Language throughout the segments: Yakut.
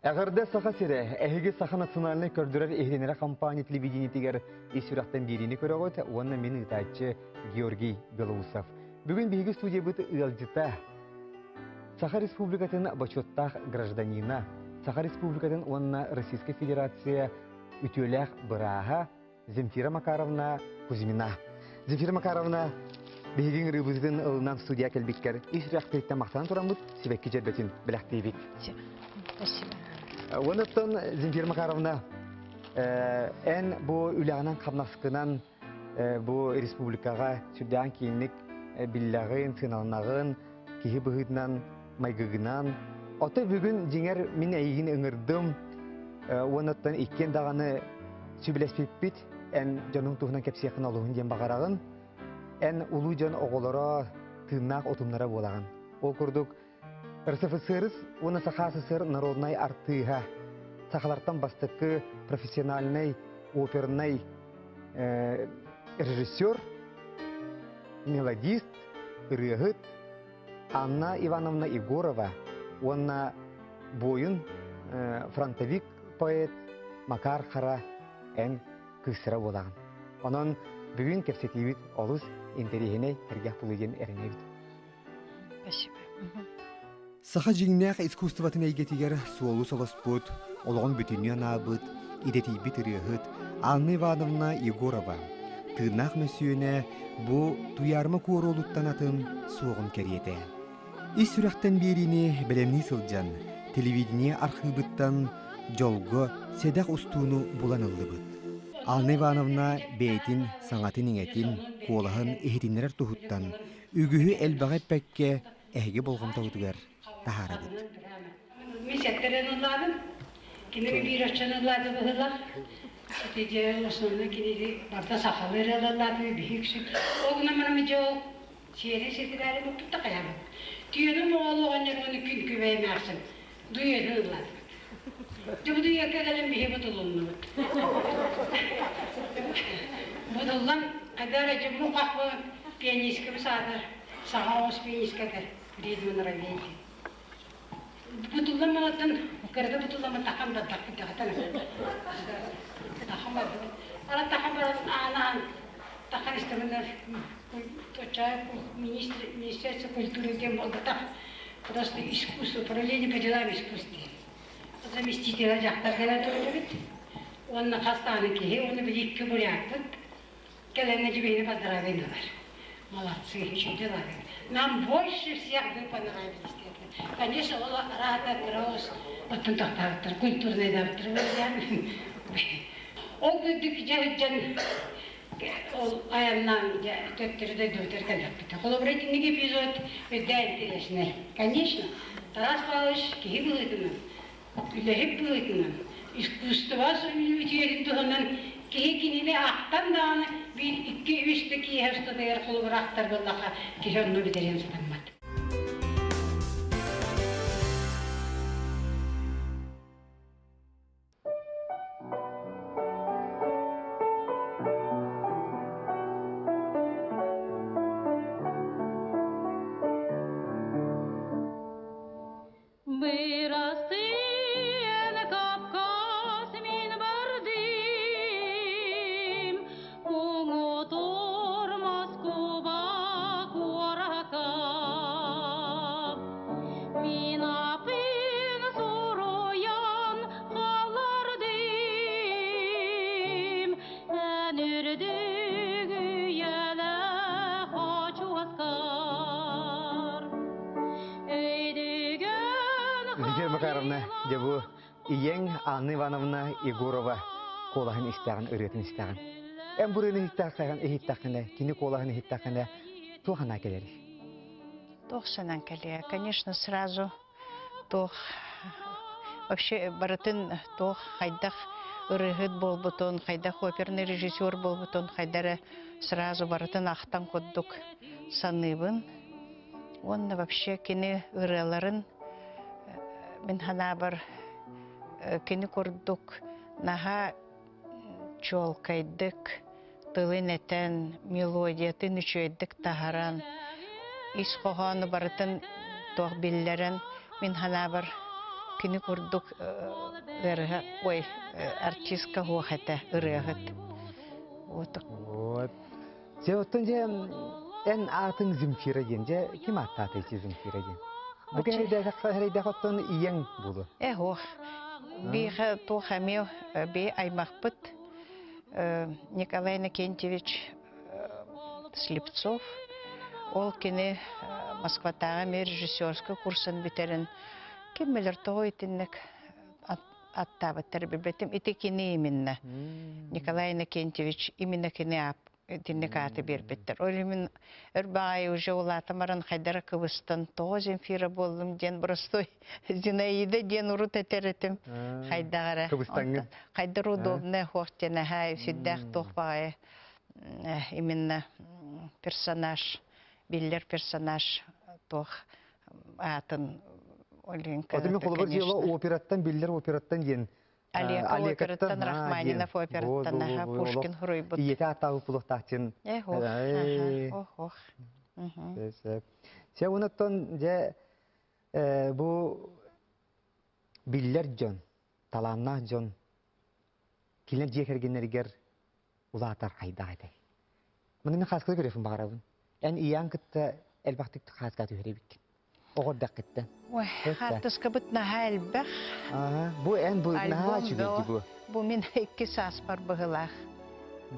Эҕэрдэ Саха сирэ! Эһиги Саха национальнай көрдөрөр иһитиннэрэр компания телевидениетигэр ис сүрэхтэн биэриини көрөҕүт уонна мин ыытааччы Георгий Белоусов. Бүгүн биһиги студиябыт ыалдьыта Саха Республикатын бочуоттаах гражданина, Саха Республикатын уонна Российскай Федерация үтүөлээх бырааһа Земфира Макаровна Кузьмина. Земфира Макаровна, биһиги ыҥырыыбытын ылынан студия кэлбиккэр ис сүрэхпититтэн махтанан тураммыт сибэкки дьөрбөтүн бэлэхтиибит. Спасибо. Онуттан Земфира Макаровна, эн бу үлэҕинэн хамнаскынан бу республикаҕа сүрдээх киинник биллэҕин, сыаналанаҕын, киһи быһыытынан, майгыгынан. Ото бүгүн дьиҥэр мин эйигин ыҥырдым, уоннаттан иккиэн даҕаны сүбэлэспиппит, эн дьонуҥ туһунан кэпсиэххин олуһун диэн баҕараҕын. Эн улуу дьон оҕолоро тыыннаах утумнара буолаҕын. Ол курдук РСФСР уонна Саха СССР народнай артыыһа, сахалартан бастакы профессиональнай опернай режиссер, мелодист, ырыаһыт Анна Ивановна Егорова уонна буойун фронтовик поэт Макар Хара эн кыыстара буолаҕын. Онон бүгүн кэпсэтиибит олус интэриэһинэй сэргэх буолуо диэн эрэнэбит. Спасибо. Саха дьиҥнээх искусствотын эйгэтигэр суолу солоспут, олоҕун бүтүннүү анаабыт, идэтийбит ырыаһыт Анна Ивановна Егорова тыыннаах мөссүөнэ бу Туйаарыма Куоруолуттан атын суоҕун кэриэтэ. Ис сүрэхтэн биэриини бэлэмнии сылдьан, телевидение архыыбыттан дьолго сэдэх устууну булан ыллыбыт. Анна Ивановна бэйэтин саҥатын-иҥэтин, куолаһын иһитиннэрэр туһуттан үгүһү элбэҕи эппэккэ эһиги болҕомтоҕутугар таһаарабыт. Мин сэттэрэн ыллаабым. Кини биир оччону ыллаата быһыылаах. Ити дьэ основной киниги барыта сахалыы эрэ ыллаатыбыт биһи үксүн. Ол гынан баран дьэ ол сиэри ситирээри буппут да хайаабыт. Түөнүм оҕолу оҕонньор уонна күн күбэй эмээхсин дуйатын ыллаатыбыт. Дьэ бу дуйакка кэлэн биһи бутулуннубут. Бутуллан хайдах эрэ дьэ мух-хах пианисткабы саатар саха оҕус пианистката Фридман Равейди. Бутуллан бараттан кырата бутулламмыт тахан бардахпыт даҕатан тахан барбыт. Ара тахан баран аанаан тахан истэминэ министр министерство культуры диэн буолбатах просто искусство управление по делам искусств диэн заместителя дьахтар кэлэн турар эбит уонна хас даҕаны киһи уонна били икки буряппыт Кэлэннэ дьүбэйи поздравили Молодцы, еще дела. Нам больше всех вы понравились. Конечно, ол араата троос оттон тохтаабыттар, культурныйдаабыттар Ол курдук дьэ ол айаннаан дьэ төттөрү дойдубутугар кэлбэппит. Холобура итинник эпизод үрдээ интереснэй. Конечно, Тарас Павлович киһи быһыытынан үлэһит быһыытынан искусство үтүөрүн туһунан киһи кинини ахтан даҕаны биир икки үс да киэһэ устатыгар холобур ахтар буоллахха киһи онно бүтэриэн сатаммат. Бырастыын Кавказ мин бардым, Муҥутуур Москуба куоракка. Мин аппын суруйан хааллардым, Эн үрдүк үйэлээх очуоскар. Лидия Макаровна, дьэ бу ийэҥ Анна Ивановна Егорова куолаһын истэҕин, ырыатын истэҕин. Эн бу ырыаны иһиттэххин, иһиттэххинэ, кини куолаһын иһиттэххинэ, туох санаа кэлэрий? Туох санаан кэлиэ? Конечно, сразу туох вообще барытын туох хайдах ырыаһыт буолбутун, хайдах оперный режиссер буолбутун хайда эрэ сразу барытын ахтан курдук саныыбын. Уонна вообще кини ырыаларын мин санаабар кини курдук наһаа чуолкайдык тылын этэн, мелодиятын үчүгэйдик таһаран, ис хоһоону барытын туох биллэрэн мин санаабар Кини курдук ыарыһа, ой, артистка хуох этэ, ырыаһыт. Вот. Вот. Дьэ, оттон дьэ, эн аатыҥ Земфира диэн, дьэ, ким ааттаата ити Земфира диэн? Бу кэһэйдээх оттон ийэҥ буолуо. Э, ох. Биихэ туох эмиэ би аймахпыт Николай Иннокентьевич Слепцов. Ол кини Москватааҕы эмиэ режиссерскай курсын бүтэрэн ким билэр тоҕо итинник аттаабыттар билбэтим. Ити кини именно. Николай Иннокентьевич именно кини итинник ааты биэрбиттэр. Ол иһин өр баҕайы уже улаатан баран хайдара кыбыстан тоҕо Земфира буоллум диэн простой Зинаида диэн урут этэр этим. Хайдах эрэ. Кыбыстаҥҥын. Хайдар удобная хуох диэн аһаа сүрдээх туох баҕайы именно персонаж, биллэр персонаж туох аатын Оленька. Оту мен холобур дьыала операттан биллэр операттан диэн Олега операттан Рахманинов операттан аха Пушкин хуруйбут. Ийэтэ ааттаабы пулуохтаахтын. Эх, ох, ох, ох. Сэ онуттан дьэ бу биллэр дьон, талааннаах дьон кинилэр дьиэ кэргэннэригэр улаатар хайдах этэй? Маны мин хааскыта көрүөхпүн баҕарабын. Эн ийэҥ кытта элбэхтик хааска түһэр эбиккин. Оҕо эрдэххиттэн. Ой, хаартыскабыт наһаа элбэх. Бу эн бу наһаа үчүгэй бу. Бу мин икки сааспар быһылаах.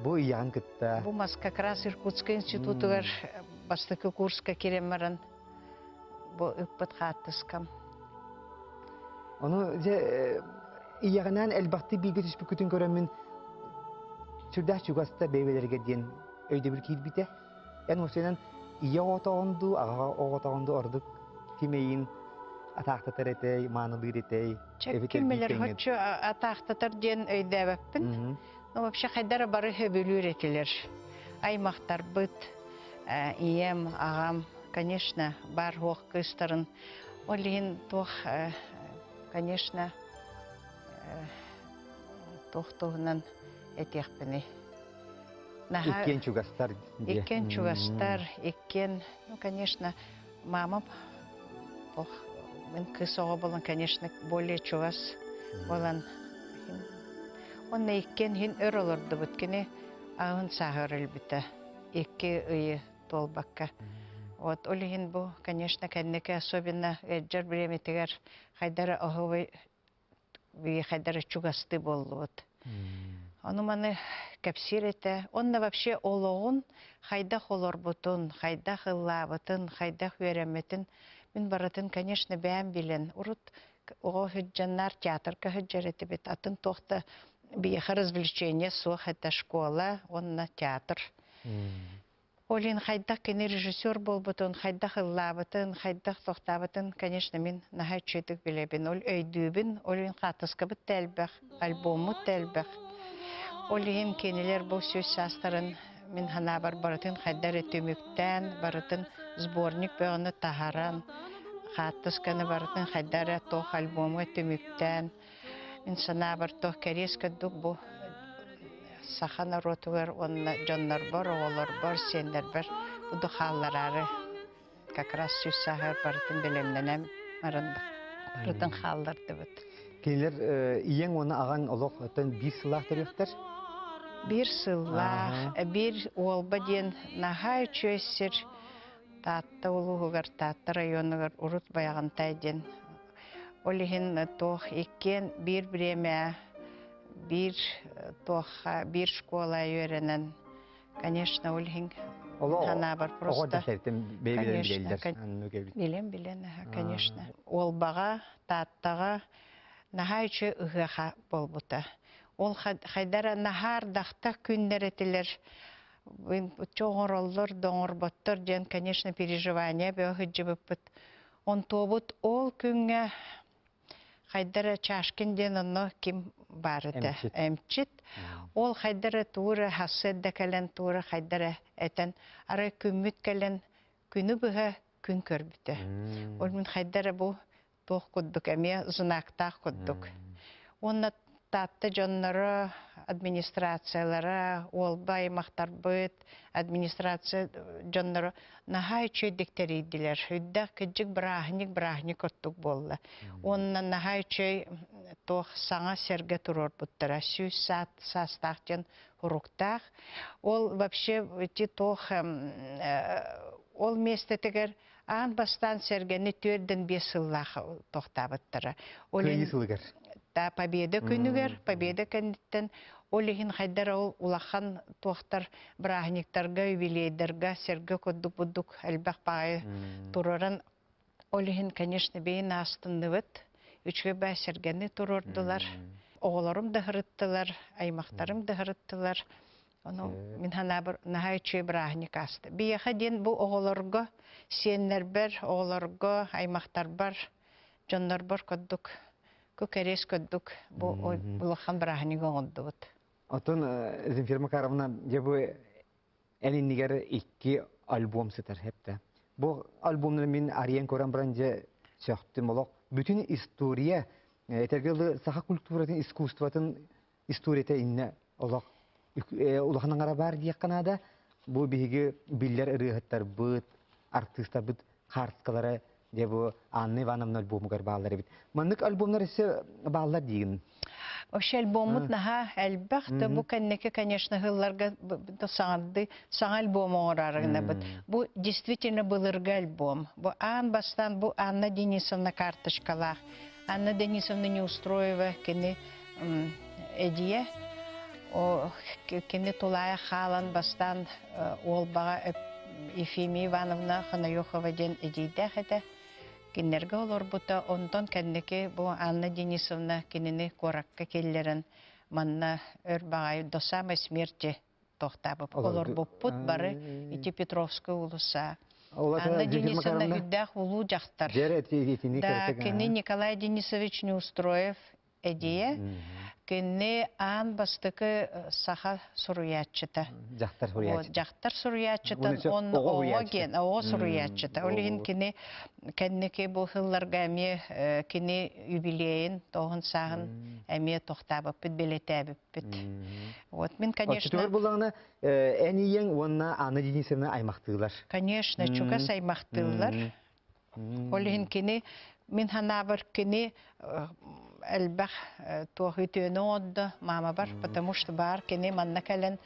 Бу ийэҕин кытта. Бу мас как раз Иркутскай институтугар бастакы курска кирэн баран бу ыппыт хаартыскам. Ону дьэ ийэҕинээн элбэхтик бииргэ түспүккүтүн көрөммүн сүрдээх чугаста бэйбэлэргэ диэн өйдөбүл киирбитэ. Эн уопсайынан ийэ оҕотоҕун дуу, аҕа оҕотоҕун дуу ордук ким эйин атаахтатар этэй, маанылыыр этэй? Ким билэр хоччу атаахтатар диэн өйдөөбөппүн. Ну вообще хайдара бары хөбүлүүр этилэр. Аймахтарбыт, ийэм, аҕам, конечно, бар хуох кыыстарын. Ол иһин туох, конечно, туох туһунан этиэхпиний. Наһаа Иккиэн чугастар диye. Иккиэн чугастар, иккиэн, ну, конечно, мамам, ох, мин кыыс оҕо буолан, конечно, более чугас буолан, онно иккиэн иһин өр олордубут. Кини аҕын сааһыгар өлбүтэ. Икки ыйы туолбакка. Вот, ол иһин бу, конечно, кэнники особенно ыалдьар бириэмэтигэр хайдара оһобой хайдара чугастыы буоллубут. Ону маны кэпсиир этэ. Онно вообще олоҕун хайдах олорбутун, хайдах ыллаабытын, хайдах үөрэммитин мин барытын, конечно, бэйэм билэн. Урут оҕо сылдьаннар театрга сылдьар этибит. Атын туох да биһиэхэ развлечение суох этэ школа уонна театр. Олин хайдах кини режиссер буолбутун, хайдах ыллаабытын, хайдах тохтаабытын, конечно, мин наһаа үчүгэйдик билэбин. Ол өйдүүбүн, ол иһин хаартыскабыт да элбэх, альбоммут да элбэх. Ол иһин кинилэр бу сүүс саастарын мин санаабар барытын хайда эрэ түмүктээн, барытын сборник бөҕөнү таһаран, хаартысканы барытын хайда эрэ туох альбомҥа түмүктээн, Мин санаабар туох кэриэс курдук бу саха норуотугар уонна дьоннорбор, оҕолорбор, сиэннэрбэр буду хааллараары как раз сүүс сааһыгар барытын бэлэмнэнэн баран барытын хааллардыбыт. Кинилэр ийэҥ уонна аҕаҥ олох оттон биир сыллаах төрүөхтэр? Биир сыллаах, биир Уолба диэн наһаа үчүгэй сир Таатта улууһугар, Таатта районугар урут Байаҕантай диэн Ол иһин туох иккиэн биир бириэмэ биир туохха биир школа үөрэнэн, конечно, ол иһин санаабар просто Конечно, билэн билэн, конечно. Уолбаҕа, Тааттаҕа наһаа үчүгэй ыһыаха буолбута. Ол хайдара наһаа ардахта күннэр этилэр. Оҥороллор да оҥорботтор диэн, конечно, переживание бөҕө сылдьыбыппыт. Онтуобут ол күҥҥэ хайдара Чашкин диэн онно ким баар этэ эмчит. Ол хайдара туура хассыарда кэлэн туура хайдара этэн арай күммүт кэлэн күнү быһа күн көрбүтэ. Ол мин хайдара бу туох курдук эмиэ знактаах курдук. Уонна Таатта дьонноро, администрациялара, уолба аймахтарбыт, администрация дьонноро наһаа үчүгэйдик тэрийдилэр. Үрдэх кырдьык бырааһынньык бырааһынньык курдук буолла. Уонна наһаа үчүгэй туох саҥа сэргэ туруорбуттара. 100 саат саастаах диэн уруктаах. Ол вообще ити туох ол миэстэтигэр аан бастаан сэргэни 4-5 сыллаах тохтаабыттара. Ол Кыайыы сылыгар. Та Победа күнүгэр, Победа кэнниттэн ол иһин хайдар ол улахан туохтар бырааһынньыктарга, юбилейдарга сэргэ курдук будук элбэх баайы тураран ол иһин, конечно, бэйин астынныбыт. Үчүгэй баа сэргэни туруордулар. Оҕолорум да һырыттылар, аймахтарым да һырыттылар. Ону мин санаабар наһаа үчүгэй бырааһынньык ааста. Биһиэхэ диэн бу оҕолорго, сиэннэрбэр, оҕолорго, аймахтарбар, дьоннорбор курдук, кэриэс курдук бу улахан бырааһынньыгы оҥордубут. Оттон Земфира Макаровна, дьэ бу эн иннигэр икки альбом сытар хэптэ. Бу альбомнары мин арыйан көрөн баран дьэ сөхтүм олох. Бүтүн история, этэргэ дылы саха культуратын, искусствотын историята иннэ олох улахан аҥара баар диэххэ наада. Бу биһиги биллэр ырыаһыттарбыт, артыыстарбыт хаартыскалара дьэ бу Анна Ивановна альбомугар бааллар эбит. Маннык альбомнар өссө бааллар диигин. Вообще альбоммут наһаа элбэх да бу кэнники, конечно, сылларга саҥарды саҥа альбом оҥороргынабыт. Бу действительно былыргы альбом. Бу аан бастаан бу Анна Денисовна карточкалаах. Анна Денисовна Неустроева кини эдьиийэ кини тулаайах хаалан бастаан Уолбаҕа Ефимия Ивановна Хоноёхова диэн эдьиийдээх этэ. Кинилэргэ олорбута. Онтон кэнники бу Анна Денисовна кинини куоракка киллэрэн манна өр баҕайы до самой смерти тохтаабып олорбуппут бары ити Петровская уулусса. Анна Денисовна үрдээх улуу дьахтар. Да, кини Николай Денисович Неустроев эдьиийэ. Кини аан бастакы саха суруйааччыта. Дьахтар суруйааччыта. Дьахтар суруйааччытын уонна оҕо диэн оҕо суруйааччыта. Ол иһин кини кэнники бу сылларга эмиэ кини юбилейын тоҕун сааһын эмиэ тохтаабыппыт, бэлиэтээбиппит. Вот мин, конечно... Оччотугар буллаҕына эн ийэҥ уонна Анна Денисовна аймахтыылар. Конечно, чугас аймахтыыллар. Ол иһин кини мин санаабар кини элбэх туох үтүөнү оҥордо маамабар, потому что баар кини манна кэлэн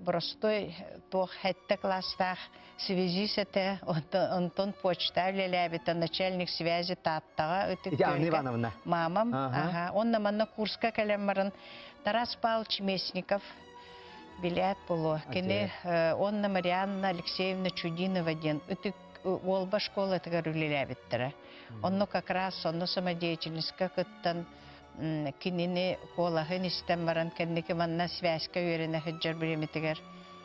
простой туох сэттэ класстаах связист этэ, онтон почта үлэлээбитэ, начальник связи Тааттаҕа Ытык Анна Ивановна. Мамам, ага, онно манна курска кэлэн баран Тарас Павлович Местников билээт буолуо. Кини онно Марианна Алексеевна Чудинова диэн ытык Уолба школатыгар үлэлээбиттэрэ. Онно как раз онно самодеятельностька кыттан кинини куолаһын истэн баран кэнники манна связька үөрэнэ сылдьар бириэмэтигэр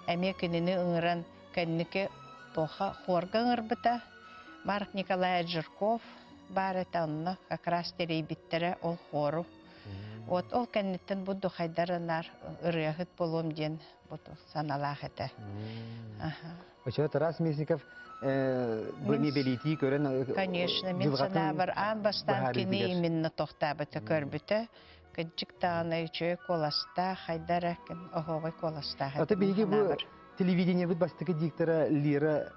эмиэ кинини ыҥыран кэнники туоха хуорга ыҥырбыта. Марк Николаевич Жирков баар этэ онно как раз тэрийбиттэрэ ол хуору. Вот ол кэнниттэн бу духайдарынаар ырыаһыт буолуом диэн бу саналаах этэ. Очо Тарас Местников бу бэлиэтии көрөн Конечно, мин санаабар аан бастаан кини именно тохтаабыта көрбүтэ. Кырдьык даҕаны үчүгэй куоластаах, хайдара оһоҕой куоластаах. Ата биһиги бу телевидениебит бастакы диктора Лира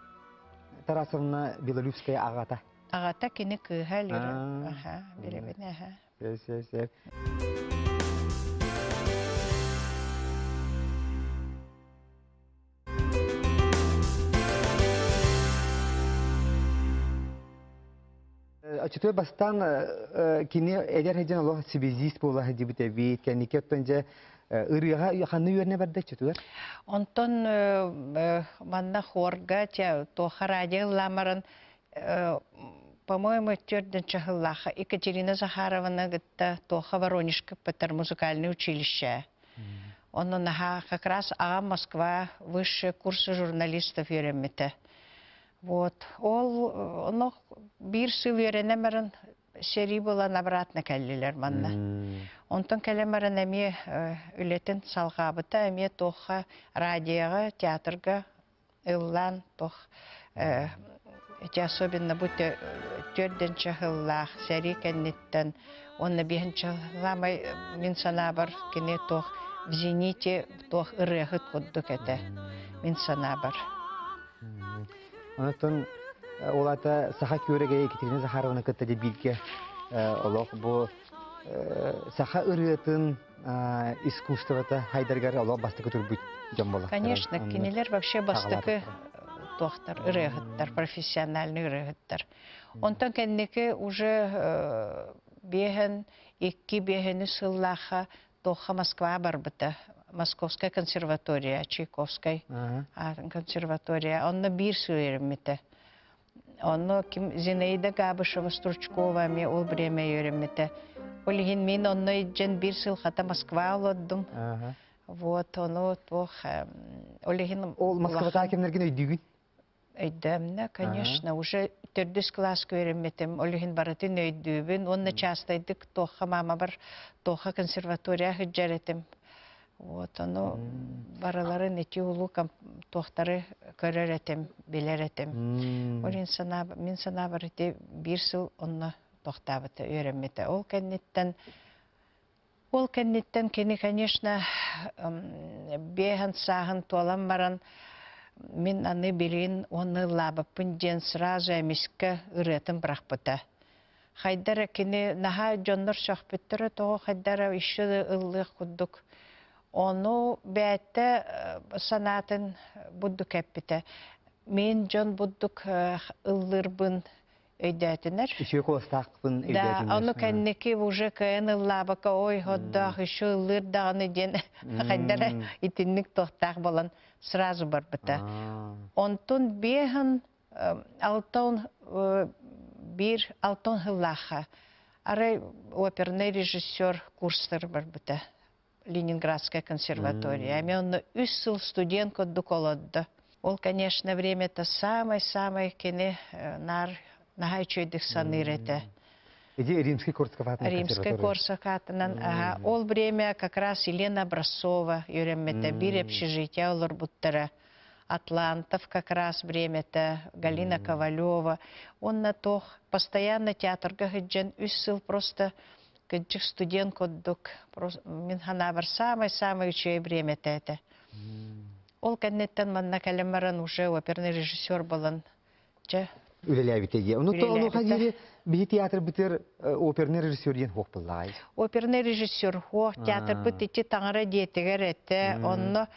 Тарасовна Белолюбская аҕата. Аҕата кини кыыһа Лира. Аха, билэбин, аха. Сөп, сөп, сөп. Оччотугар бастаан кини эдэр сылдьан олох связист буола сылдьыбыт эбит. Кэнники оттон дьэ ырыаҕа ханна үөрэнэ барда оччотугар? Онтон манна хорга туоха радио ыллаамаран по-моему, төрдүн чаһыллаах Екатерина Захаровна кытта туоха Воронежка пытар музыкальный училище. Онно наһаа как раз аҕам Москва высшие курсы журналистов үөрэммитэ. Вот. Ол оно биир сыл үөрэнэн баран сэрии буолан обратно кэллилэр манна. Онтон кэлэн баран эмиэ үлэтин салҕаабыта, эмиэ туохха радиоҕа, театрга ыллаан туох эти особенно бу Төрдүнчэ сыллаах сэрии кэнниттэн уонна биэһинчэ саамай мин санаабар кини туох в зените туох ырыаһыт курдук этэ мин санаабар. Онтон ол аата саха күөрэгэйэ Екатерина Захаровна кытта де бииргэ олох бу саха ырыатын искусствота хайдаргар олох бастакы турбут дьон буолар. Конечно, кинилэр вообще бастакы туохтар ырыаһыттар, профессиональный ырыаһыттар. Онтон кэнники уже биэһэн икки биэһэни сыллаахха туохха Москва барбыта. Московская консерватория, Чайковскай консерватория. Онно биир сыл үөрэммитэ. Онно ким Зинаида Габышева Стручкова эмиэ ол время үөрэммитэ. Ол иһин мин онно илдьэн биир сыл хата Москва олордум. Вот, ону туох ол иһин Ол Москватаа кэмнэргин өйдүүгүн? Өйдөөмнө, конечно, уже төрдүс кылааска үөрэммитим, ол иһин барытын өйдүүбүн уонна чаастайдык туохха маамабар туохха консерватория сылдьар этим. Вот ону барыларын ити улуу туохтары көрөр этим, билэр этим. Ол иһин санаа мин санаабар ити биир сыл онно тохтаабыта, үөрэммитэ. Ол кэнниттэн кини, конечно, биэһэн сааһын туолан баран, мин аны билигин уонна ыллаабаппын диэн сразу эмискэ ырыатын бырахпыта. Хайдара кини наһаа дьоннор сөхпүттэрэ тоҕо хайдара еще да ыллыах курдук. Ону бэйэтэ санаатын бурдук эппитэ. Мин дьон бурдук ыллыырбын өйдөөтүнэр. Үчүгэй куоластаахпын Да, ону кэнники уже кыайан ыллаабакка ой ходдоох еще ыллыыр даҕаны диэн хайдара итинник туохтаах буолан сразу барбыта. Онтун биэһин алтан биир алтан сыллаахха арай оперный режиссер курстар барбыта. Ленинградская консерватория. Эми онно үс сыл студент курдук олордо. Ол, конечно, время-то самый-самый кини наар наһаа үчүгэйдик саныыр этэ. Иди Римский Корсаков аатынан Римский Корсаков аатынан, ага. Ол время как раз Елена Образцова үөрэммитэ, биир общежитие олорбуттара. Атлантов как раз времята, Галина Ковалева. Онна туох постоянно театрга сылдьан үс сыл просто кырдьык студент курдук мин санаабар самый-самый үчүгэй время этэ. Ол кэнниттэн манна кэлэн баран уже оперный режиссер буолан чэ үлэлээбитэ дии. Ону онуоха диэри биһи театрбытыгар оперный режиссер диэн хуох буллаҕай. Оперный режиссер хуох театрбыт ити таҥара диэтигэр этэ. Онно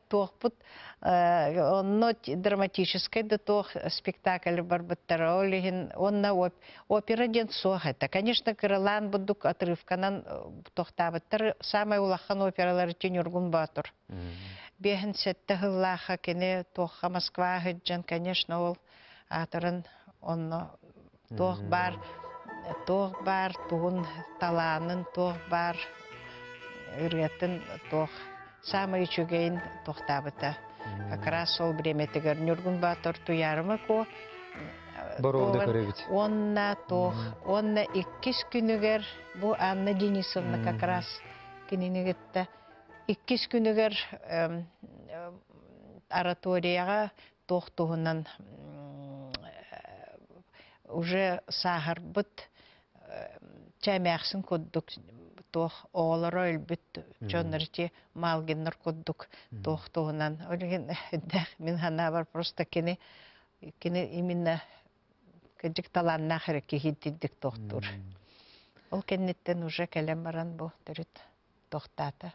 туохпут онно драматическай да туох спектакль барбыттара. Ол иһин онно опера диэн суох этэ. Конечно, кыралаан бурдук отрывканан тохтаабыттар. Самай улахан опералар Ньургун Боотур. Биэһин сэттэ сыллаахха кини туохха Москва сылдьан, конечно, ол аатырын онно туох баар туох баар тугун талаанын туох баар ырыатын туох самый үчүгэйин туохтаабыта. Как раз ол бириэмэтигэр Ньургун Боотур Туйаарыма Куо Боруода көрөбүт. Уонна туох уонна иккис күнүгэр бу Анна Денисовна как раз кинини кытта иккис күнүгэр ораторияҕа туох туһунан уже сааһырбыт чээмээхсин курдук туох оҕолоро өлбүт дьоннор ити Малгиннар курдук туох туһунан ол иһин мин санаабар просто кини кини именно кырдьык талааннаах эрэ киһи дирдик тохтуур. Ол кэнниттэн уже кэлэн баран бу төрүт тохтаата.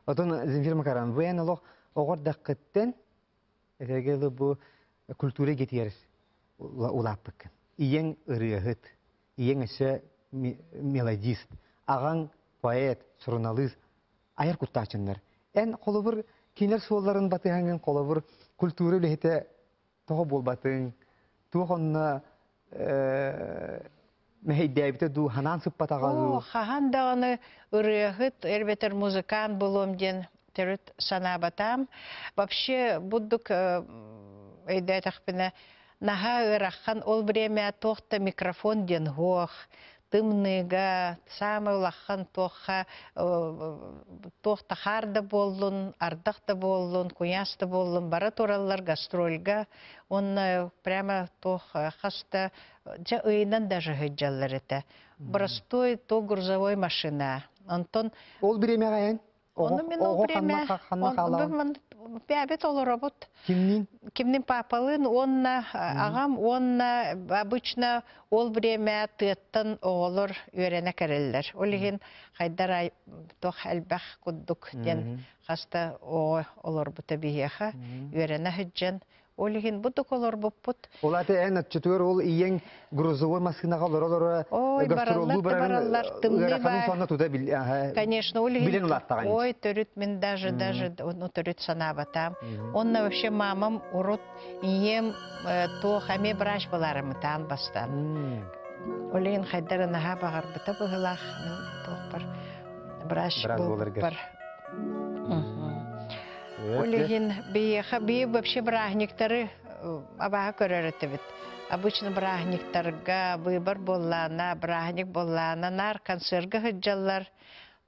Отон Земфира Макаровна, бу эн олох оҕор дахкыттан этэргэ бу культура кетиер улааппыккын. Ийэҥ ырыаһыт, ийэҥ өссө мелодист, аҕаҥ поэт, суруналыыс, айар куттаачыннар. Эн холобур кинилэр суолларын батыһаҥын холобур культура үлэһитэ тоҕо буолбатыҥ, туох онно мэһэйдээбитэ дуу, ханаан сыппатаҕа дуу? Оо, хаһан даҕаны ырыаһыт, эрбэтэр музыкант буолуом диэн төрүт санаабатаам. Вообще, бурдук өйдөөтөхпүнэ, наһаа ыарахан ол время туох да микрофон диэн суох. Тымныыга, саамай улахан туохха туох да хаар да буоллун, ардах да буоллун, куйаас да буоллун бара тураллар гастрольга. Уонна прямо туох хас да дьэ ыйынан даже сылдьаллар этэ. Простой то грузовой машина. Онтон Ол бириэмэҕэ эн Ону мин ол оҕо время ханна ханна хаалаҕын? Бэйэбит олоробут. Кимниин? Кимнин папалыын уонна аҕам уонна обычно ол время тыаттан оҕолор үөрэнэ кэлэллэр. Ол иһин хайдар туох элбэх курдук диэн хаста оҕо олорбута биһиэхэ үөрэнэ сылдьан Ол иһин бу дук олорбуппут. Ол аты эн оччотугар ол ийэҥ грузовой массыынаҕа олоро-олоро Ой, гастроллуу бараллар да барарын бараллар, тымныы ыараханын баа. сонно тута Конечно, ол иһин билэн улааттаҕын. Ой, төрүт мин даже даже ну төрүт санаабатаам. Онно вообще мамам урут ийэм туох эмиэ врач баларымытаан бастаан. Ол иһин хайдара наһаа баҕарбыта быһылаах мин туохпар врач буолбуппар. Ол иһин биһиэхэ бии вообще бырааһынньыктары абааһы көрөр этибит. Обычно бырааһынньыктарга выбор буоллаана, бырааһынньык буоллаана, наар концерга сылдьаллар.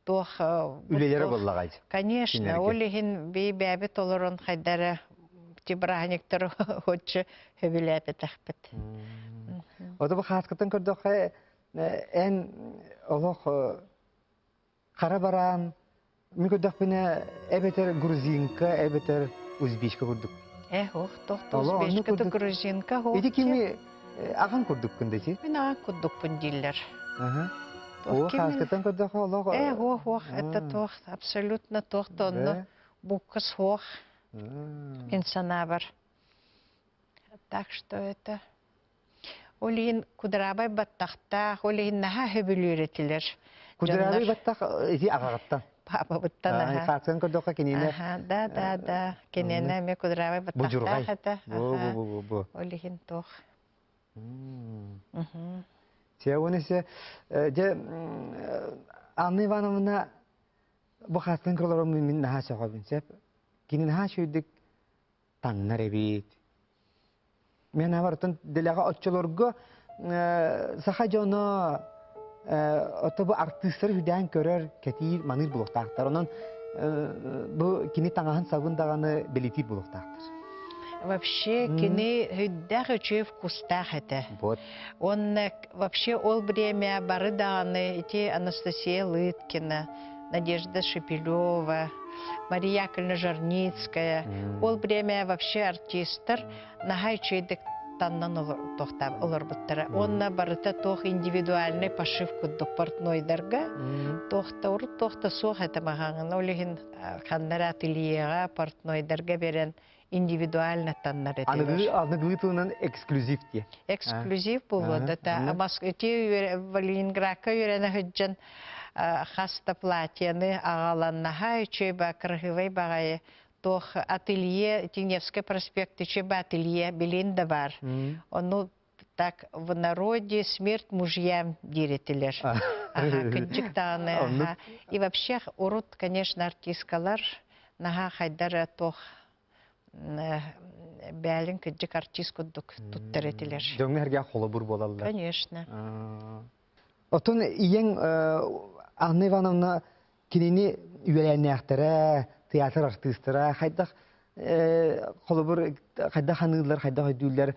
Туох Үлэлэрэ буоллаҕай? Конечно, ол иһин бии бэйэбит олорон хайдара ти бырааһынньыктары оччо сөбүлээбэтэхпит. Ото бу хааскытын көрдөххө эн олох Хара бараан, мин көрдөхпүнэ, эбэтэр грузинка, эбэтэр узбечка курдук. Э, ох, тох, узбечка да грузинка, ох. Ити кими аҕан курдуккун да ити? Мин аҕан курдукпун дииллэр. О, хааскытан көрдөххө олох... Э, ох, ох, это туох, абсолютно туох да онно букка суох. Мин санаабар. Так что это... Ол иһин кудраабай баттахтаах, ол иһин наһаа сөбүлүүр этилэр. Кудраабай баттах ити аҕаҕыттан. Папабыттан аха. Хаацын көрдөххө кинини. Аха, да, да, да. Кинини эмиэ кудраабай баттахтаах этэ. Бу, бу, бу, бу, бу. Ол иһин туох. Сеуон ise дьэ Анна Ивановна бу хаатын кыларым мин наһаа сөҕөбүн сөп. Кини наһаа үчүгүйдүк таҥнар эбит. Мен абартан дэлэҕэ оччолорго саха дьоно ото бу артыыстары хүдээн көрөр, кэтиир, маныыр булуохтаахтар. Онон бу кини таҥаһын сабын даҕаны бэлитиир булуохтаахтар. Вообще кини хүддээх үчүгэй вкустаах этэ. Вот. Уонна вообще ол время бары даҕаны ити Анастасия Лыткина, Надежда Шепелева, Мария Яковлевна Жарницкая. Ол время вообще артистар наһаа үчүгэйдик таннан олорбуттара. Уонна барыта туох индивидуальный пошив курдук портнойдарга туох да урут туох да суох этэ маһаҥын. Ол иһин ханнара ательеҕа портнойдарга берен индивидуально таннар этилэр. Аныгы тылынан эксклюзив дии. Эксклюзив буолуо да ити Ленинградка үөрэнэ сылдьан хас да платьяны аҕалан наһаа үчүгэй ба красивай баҕайы туох ателье Тиневский проспект үчүгэй ателье билин да бар. Ону так в народе смерть мужьям диир этилэр. Ага, кырдьык даҕаны. И вообще урут, конечно, артисткалар наһаа хайдара туох бээлин кырдьык артист курдук туттар этилэр. Дьоҥҥо эргэ холобур буолаллар. Конечно. Отон ийэҥ Анна Ивановна кинини үөлээннээхтэрэ, театр артыыстара хайдах холобур хайдах ханыыллар, хайдах өйдүүллэр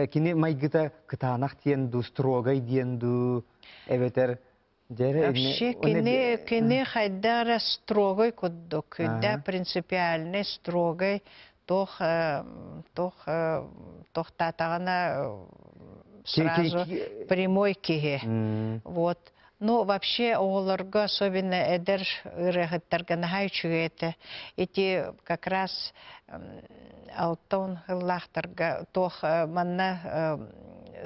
кини майгыта кытаанах диэн дуу, строгай диэн дуу, эбэтэр Вообще кини кини хайдах эрэ строгай курдук, да принципиальный, строгай, туох туох туохтаатаҕына сразу прямой киһи. Вот. Ну, вообще оҕолорго, особенно эдэр ырыаһыттарга наһаа үчүгэй этэ. Ити как раз алтан сыллаахтарга туох манна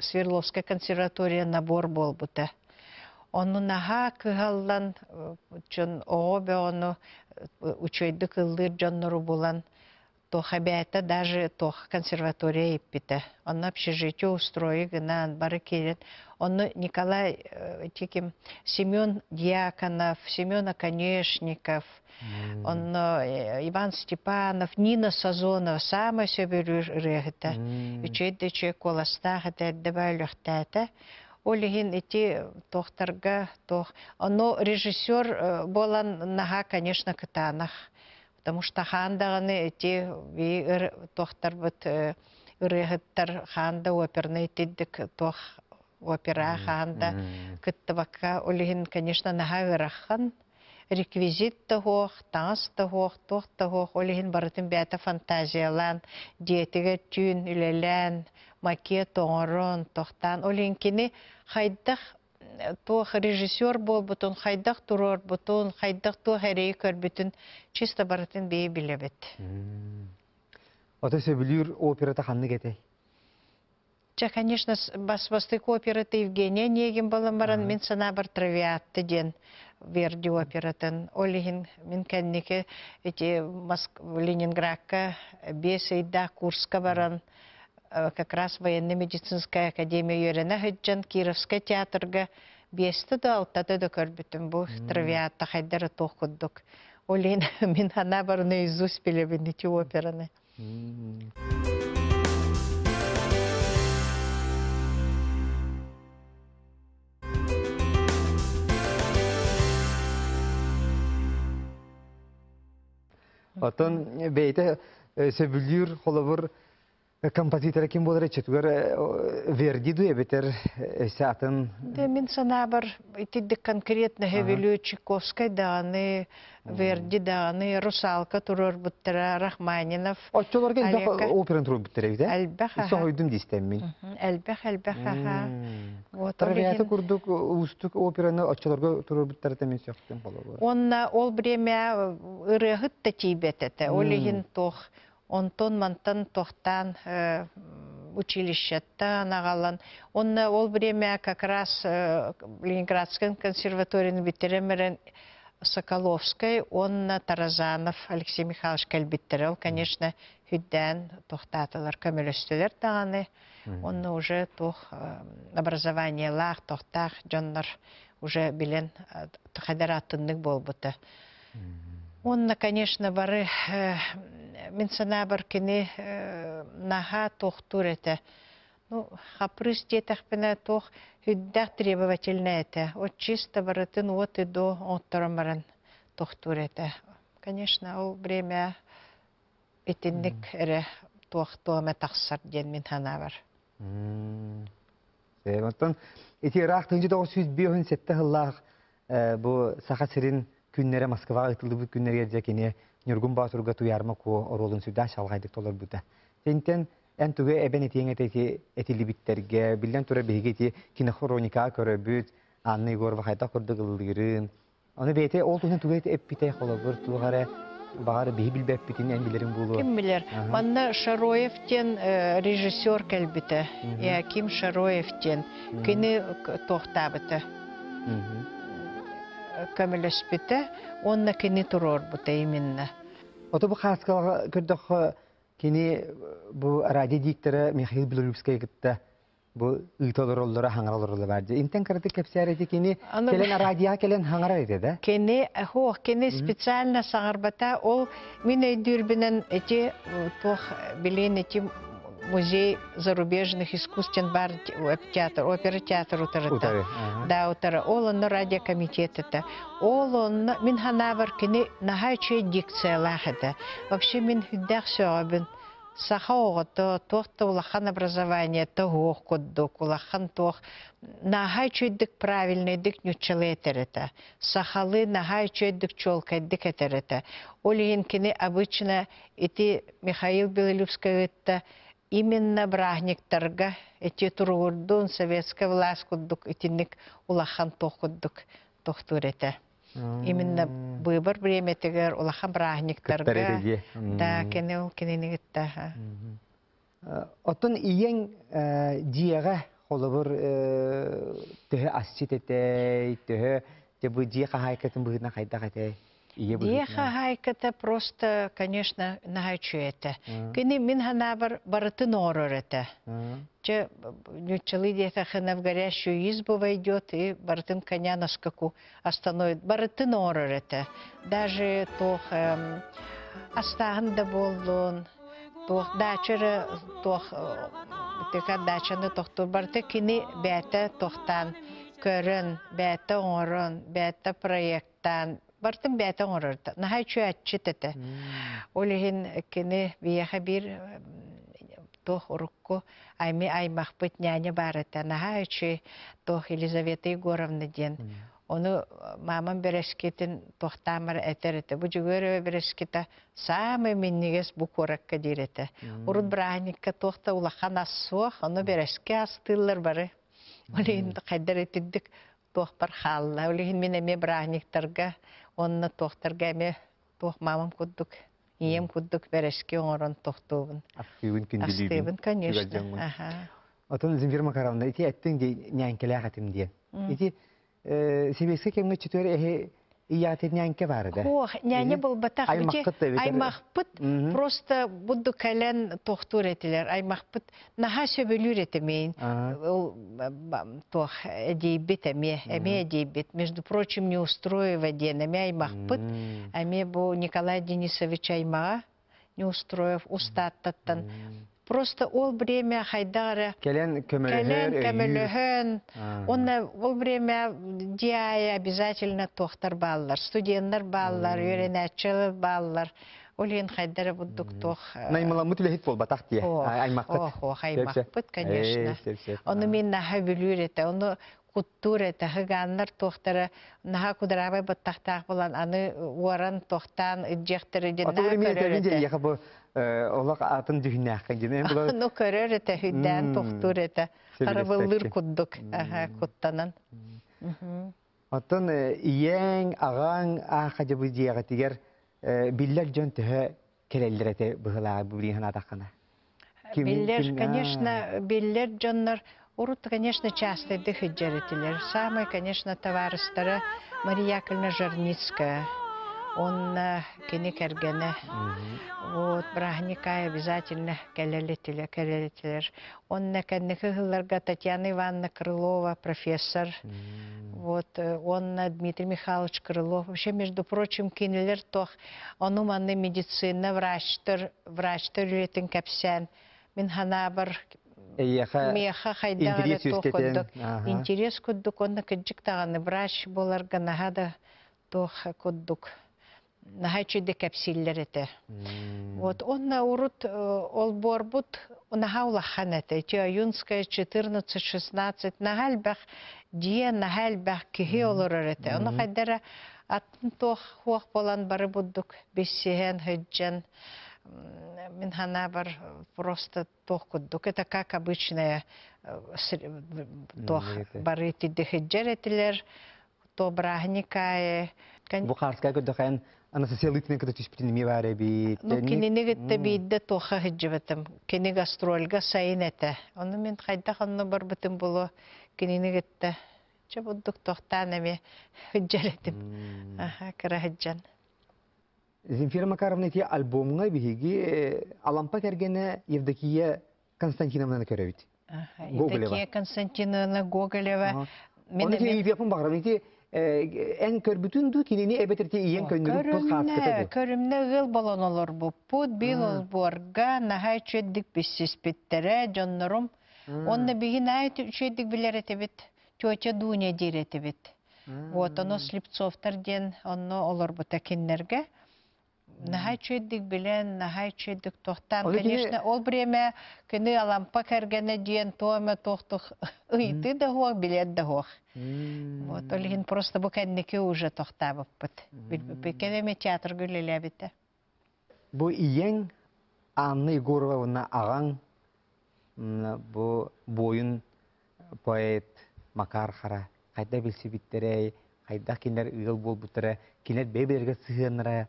Свердловская консерватория набор буолбута. Ону наһаа кыһаллан дьон оҕо бөҕөнү үчүгэйдик ыллыыр дьоннору булан туох эбээтэ даже туох консерватория иппитэ. Онно общежитие устройу гынан бары киирэн онно Николай тиким Семен Дьяконов, Семен Оконешников, онно Иван Степанов, Нина Сазонова саамай сөбүлүүр ырыаһыта. Үчүгэй да үчүгэй куоластаах этэ, эрдэ баа өлөхтөөтө. Ол иһин ити туохтарга туох ону режиссер буолан наһаа, конечно, кытаанах. Потому что хаан даҕаны ити туохтарбыт ырыаһыттар хаан да оперный итиддик туох опера хаан да кыттыбакка ол иһин, конечно, наһаа ыарахан реквизит да суох, таҥас да суох, туох да суох, ол иһин барытын бэйэтэ фантазиялаан, дьиэтигэр түүн үлэлээн, макет оҥорон, тохтоон, ол иһин кини хайдах туох режиссер буолбутун, хайдах туруорбутун, хайдах туох эрэйи көрбүтүн чисто барытын бэйэ билэбит. Ото сөбүлүүр операта ханнык этэй? Чэ, конечно, бас-бастык операта Евгения Онегин буолан баран, мин санаабар Травиатта диэн Верди оператын. Ол иһин мин кэнники ити Ленинградка 5 ыйдаах курска баран, как раз военно-медицинская академия үөрэнэ сылдьан Кировскай театрга биэстэ да алтата да көрбүтүм бу Травиатта хайдара туох курдук. Ол иһин мин санаабар наизусть билэбин ити операны. Оттон бэйэтэ сөбүлүүр холобур композитора ким буолар иччитигэр Верди дуу эбэтэр өссө атын Да, мин санаабар итидик конкретно сөбүлүү Чайковскай даҕаны, Верди даҕаны, Русалка туруорбуттара, Рахманинов, Оччолорго элбэх Олега. операны туруорбуттар эбит, э? Элбэх аха. Соһуйдум диистэммин. Элбэх элбэх аха. Вот ол Травиата иһин курдук уустук операны оччолорго туруорбуттара мин сөхтүм холобур. Уонна ол время ырыаһыт да тиийбэт этэ. Ол иһин туох онтон мантан тохтаан училищеттан аҕалан онно ол время как раз Ленинградскай консерваторияны бүтэрэн баран Соколовскай уонна Таразанов Алексей Михайлович кэлбиттэрэ. Ол, конечно, хүддээн тохтаатылар, көмөлөстүлэр даҕаны. Онно уже туох образованиелаах, тохтаах дьоннор уже билэн хайдар аттыннык буолбута. Уонна, конечно, бары мин санаабар кини наһаа туохтуур этэ. Ну, хапрыыс диэтэхпинэ туох үрдээх требовательнай этэ. Вот чисто барытын от и до оҥотторон баран тохтуур этэ. Конечно, ол время итинник эрэ туох туома тахсар диэн мин санаабар. Оттон ити ыраах 1957 сыллаах бу Саха сирин күннэрэ Москваҕа ыытыллыбыт күннэригэр дьэ кини Ньургун Боотурга Туйаарма Куо оруолун сүрдээх чаҕылхайдык толорбута. Сентэн эн тугу эбэн этиэҥ этэ ити этиллибиттэргэ, биллэн турар биһиги ити кинохроникаҕа көрөбүт, Анна Егорова хайдах курдук ыллыырын, Аны бэйэтэ ол туһунан тугу эппитэ холобур туох эрэ баҕар биһи билбэппитин эн билэриҥ буолуо. Ким билэр. Манна Шароев диэн режиссер кэлбитэ. Яким Шароев диэн. Кини туохтаабыта. Көмөлөспүтэ уонна кини туруорбута именно. Ото бу хааскалаҕа көрдөххө кини бу радио диктора Михаил Белолюбскай кытта бу ыыта олороллоро хаҥара олороллоро баар дии. Интэн кыратык кэпсээр ити кини кэлэн радиоҕа кэлэн хаҥарар этэ да? Кини хуох кини специально саҥарбата ол мин өйдүүрбүнэн ити туох билин ити музей зарубежных искусств бар театр опера театр утарыта да утары ол онно радиокомитет этэ ол онно мин ханаабар кини наһаа үчүгэй дикциялаах этэ вообще мин хүндээх сөҕөбүн Саха оҕото туох да улахан образованиета суох курдук, улахан туох наһаа үчүгэйдик правильнайдык ньуччалыы этэр этэ. Сахалыы наһаа үчүгэйдик чуолкайдык этэр этэ. Ол иһин кини обычно ити Михаил Белолюбскайытта именно бырааһынньыктарга ити туругурдун советская власть курдук итинник улахан туох курдук тохтуур этэ. Именно выбор бириэмэтигэр улахан бырааһынньыктарга да кини ол кинини кытта. Оттон ийэҥ дьиэҕэ холобур төһө асчыт этэй, төһө бу дьиэ хаһаайкатын быһыытынан хайдах этэй? Ийэ Дьиэ хаһаайката просто, конечно, наһаа үчүгэй этэ. Кини мин санаабар барытын оҥорор этэ. Чэ, нууччалыы диэтэххинэ в горящую избу войдет и барытын коня на скаку остановит. Барытын оҥорор этэ. Даже туох астааһын да буоллун, Туох даача эрэ туох тыка даачаны тохтуур барыта кини бэйэтэ туохтаан көрөн, бэйэтэ оҥорон, бэйэтэ проектаан барытын бэйэтэ оҥорор да. Наһаа үчүгэйчит этэ. Ол иһин кини биһиэхэ биир туох урукку айми аймахпыт няня баар этэ. Наһаа үчүгэй туох Елизавета Егоровна диэн. Ону маамам бэрэскитин туохтаамар этэр этэ. Бу Дьөгүөр бэрэскитэ саамай минньигэс бу куоракка диир этэ. Урут бырааһынньыкка туох да улахан ас суох, ону бэрэски астыыллар бары. Ол иһин хайдар итирдик туохпар хаалла. Ол иһин мин эмиэ бырааһынньыктарга уонна туохтарга эмиэ туох маамам курдук, ийэм курдук бэрэски оҥорон тохтуубун. Астыыбын, күндүлүүбүн. Астыыбын, конечно. Аха. Отон Земфира Макаровна, ити эттиҥ дии ньээҥкэлээх этим диэн. Ити Сэбиэскэй кэмҥэ чөтүөр эһи ийэҕитин ньээҥкэ баара да? Ох, ньээҥэ буолбатах. Аймахпыт да эбитэр. Аймахпыт просто будду кэлэн тохтуур этилэр. Аймахпыт наһаа сөбүлүүр этим мин. Ол туох эдийбит эмиэ, эмиэ эдийбит. Между прочим, Неустроева диэн эмиэ аймахпыт. Эмиэ бу Николай Денисович аймаҕа Неустроев устааттаттан просто ол время хайдах эрэ кэлэн кэлэн көмөлөһөн уонна ол время дьиэ аайы обязательно туохтар бааллар студеннар бааллар үөрэнээччилэр бааллар ол иһин хайда эрэ бурдук туох наймыламмыт үлэһит буолбатах дии аймахпыт ох аймахпыт конечно ону мин наһаа бүлүүр этэ ону куттуур этэ хыгааннар туохтара наһаа кудраабай баттахтаах буолан аны уоран туохтаан илдьиэхтэрэ диэн наһаа көрөр этэ бу олох атын дьүһүннээххин диэн ну көрөр этэ хүндээн тохтуур этэ харабыллыыр курдук куттанан Оттон ийэҥ, аҕаҥ аахха дьыбы дьиэҕитигэр биллэр дьон төһө кэлэллэр этэ быһылааҕы билигин санаатаххына? Биллэр, конечно, биллэр дьоннор урут, конечно, часто сылдьар этилэр. Самый, конечно, товарыстара Мария Яковлевна Жарницкая. Он кини кэргэнэ. Вот, бырааһынньыкка обязательно кэлэлитилэр, кэлэлитилэр. Онно кэнники ыһылларга Татьяна Ивановна Крылова, профессор, вот, уонна Дмитрий Михайлович Крылов. Вообще, между прочим, кинилэр туох ону манны медицина врачтар врачтар үлэтин кэпсээн мин ханаабар Эйиэхэ миэхэ хайдах эрэ туох курдук интерес курдук уонна кырдьык даҕаны врач буоларга наһаа да туох курдук наһаа үчүгэй кэпсииллэр этэ. Вот онно урут олбуорбут наһаа улахан этэ. Ити Ойунская 14-16 наһаа элбэх дьиэ, наһаа элбэх киһи олорор этэ. Ону хайдара атын туох хуох буолан бары бурдук биссиһэн, сылдьан мин санаабар просто туох курдук это как обычная туох бары итирдик сылдьар этилэр то бырааһынньык аайы Бу хаарскай көрдөхөн Анастасия Лытина кытта түспүтүн эмиэ баар эбит. Ну, кинини кытта биирдэ туохха сылдьыбытым. Кини гастрольга сайын этэ. Ону мин хайдах онно барбытым буолуо кинини кытта Чэ бурдук тохтоон эмиэ сылдьар этим. Аха, кыра сылдьан. Земфира Макаровна ити альбомҥа биһиги Алампа кэргэнэ Евдокия Константиновнаны көрөбүт. Гоголева. Евдокия Константиновна Гоголева. Оны ыйытыахпын баҕарабын ити эн көрбүтүн дуу кинини эбэтэр ти ийэҥ көннөрүк тыл хааскыта дуу? Көрүмнэ ыал болон олорбуппут, бил олбуорга наһаа үчүгэйдик билсиспиттэрэ дьоннорум. Онно биһи наһаа үчүгэйдик билэр этибит. Тетя Дуня диир этибит. Вот оно Слепцовтар диэн онно олорбута кинилэргэ. Наһаа үчүгэйдик билэн, наһаа үчүгэйдик туохтаан, конечно, ол время кини Алампа кэргэнэ диэн туох эмэ туох-туох ыйытыы да суох, билиэн да суох. Вот ол иһин просто бу кэнники уже тохтаабыппыт. Билбиппит. Кини эмиэ театрга үлэлээбитэ. Бу ийэҥ Анна Егорова уонна аҕаҥ бу буойун поэт Макар Хара хайдах билсибиттэрэй, хайдах кинилэр ыал буолбуттара, кинилэр бэйэ-бэйэлэригэр сыһыаннара?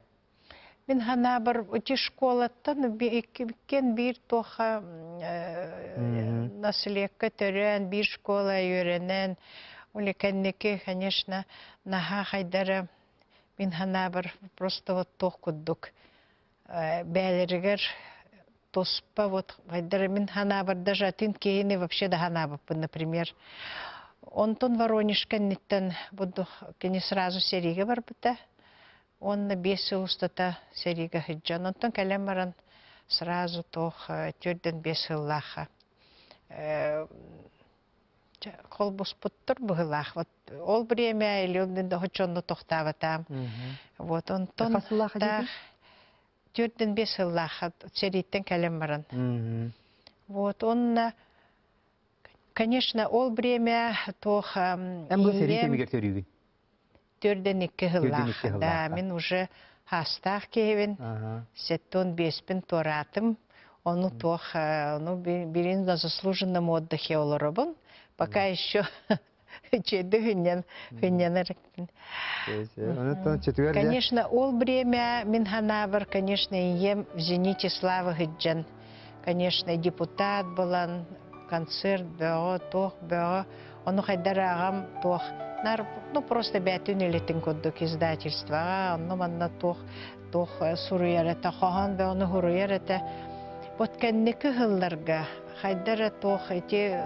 Мин санаабар ити школаттан иккиэн биир туохха наследка төрөөн, биир школа үөрэнэн, ол кэнники, конечно, наһаа хайдара мин санаабар просто вот туох курдук бээлэригэр туспа вот хайдара мин санаабар даже атын киһини вообще да санаабыппын например онтон Воронеж кэнниттэн буду кини сразу сэриигэ барбыта уонна 5 сыл устата сэриигэ сылдьан онтон кэлэн баран. Сразу туох 45 сыллаахха холбоспуттар быһыылаах. Вот ол время или онно тохтаабатаам. Вот онтон 45 сыллаахха сэрииттэн кэлэн баран. Вот онно конечно, ол время туох Эн бу сэрии кэмигэр төрүүгүн? 42 сыллаах. Да, мин уже хаастаах киһибин. 75-пин туораатым. Ону туох, ну, бирин на заслуженном отдыхе олоробун. Пока еще чөйдө хүннен хүнненер. Конечно, ол время мин ханаабар, конечно, ийэм в зените славы сылдьан, конечно, депутат булан, концерт бөҕө, туох бөҕө, ону хайдар аҕам туох нар, ну просто бээтин үлэтин курдук издательствоҕа, онно манна туох туох суруйар этэ, хоһоон бөҕөнү суруйар этэ. Вот кэнники сылларга хайдара туох ити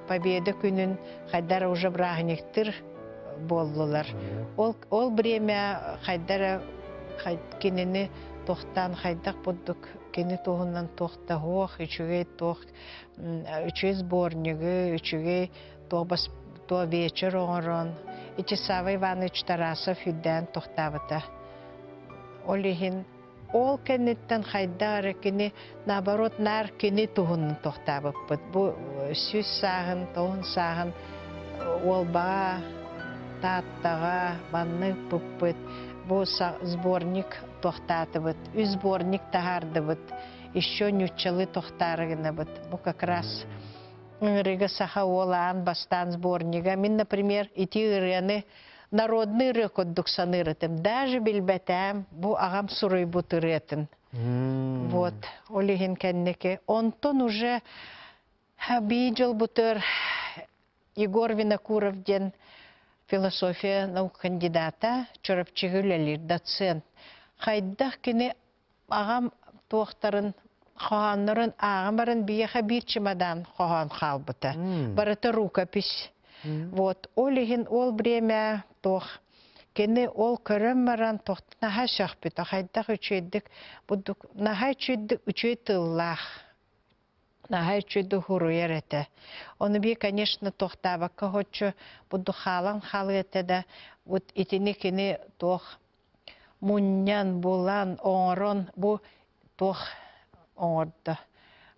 Победа күнүн хайдара уже бырааһынньыктыр буоллулар. Ол, ол время хайдара кинини тохтаан хайдах бурдук кини туһунан туох да суох, үчүгэй туох үчүгэй сборнигы, үчүгэй туох вечер оҥорон ити Савва Иванович Тарасов үрдээн тохтаабыта. Ол иһин ол кэнниттэн хайдах эрэ кини наоборот наар кини туһунан тохтаабыппыт. Бу 100 сааһын, тоҕун сааһын Уолбаҕа, Тааттаҕа манна ыыппыппыт. Бу сборник тохтаатыбыт, үс сборник таһаардыбыт, еще ньуччалыы тохтаары гынабыт. Бу как раз ыҥырыыга саха уол аан бастаан сборнига. Мин, например, ити ырыаны народный ырыа курдук саныыр этим. Даже билбэтээм, бу аҕам суруйбут ырыатын. Вот, ол иһин кэнники. Онтон уже бии дьолбутугар Егор Винокуров диэн философия наук кандидата, Чурапчыга үлэлиир доцент. Хайдах кини аҕам туохтарын хоһооннорун ааҕан баран биһиэхэ биир чемодан хоһоон хаалбыта. Барыта рукопись. Вот ол иһин ол время туох кини ол көрөн баран туох наһаа сөхпүтэ хайдах үчүгэйдик бурдук наһаа үчүгэйдик үчүгэй тыллаах наһаа үчүгэйдик суруйар этэ. Ону бии, конечно, туохтаабакка хоччу бурдук хаалан хаалыа этэ да, вот итини кини туох мунньан, булан, оҥорон бу туох оҥордо.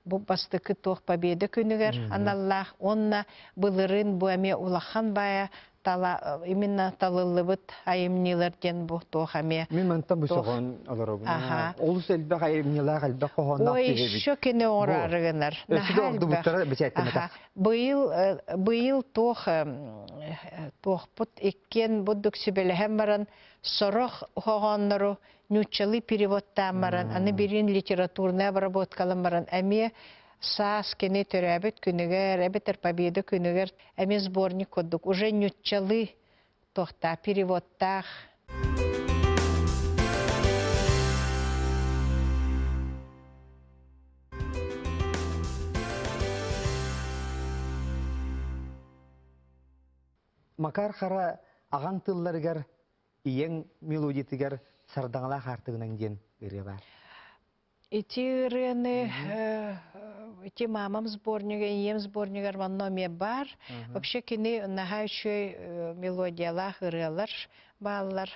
Бу бастакы туох Победа күнүгэр аналлаах уонна былырыын бу эмиэ улахан баайа тала именно талыллыбыт айымньылар диэн бу туох эмиэ Мин мантан бу сөҕөн олоробун. Олус элбэх айымньылаах, элбэх хоһоонноох Ой, киһи эбит. еще кини оҥороору гынар. Өссө да ордубуттара бэчээттэмэтэх. Быйыл быйыл туох туохпут иккиэн бурдук сүбэлэһэн баран сорох хоһооннору нууччалыы переводтаан баран аны бирин литературная обработкалан баран эмиэ саас кини төрөөбүт күнүгэр эбэтэр Победа күнүгэр эмиэ сборник курдук уже нууччалыы туохтаах переводтаах. Макар Хара аҕаҥ тылларыгар ийэҥ мелодиятыгар сардаҥалаах аартыгынан диэн ырыа баар. Ити ырыаны ити мамам сборнига, ийэм сборнигар манна эмиэ баар. Вообще кини наһаа үчүгэй мелодиялаах ырыалар бааллар.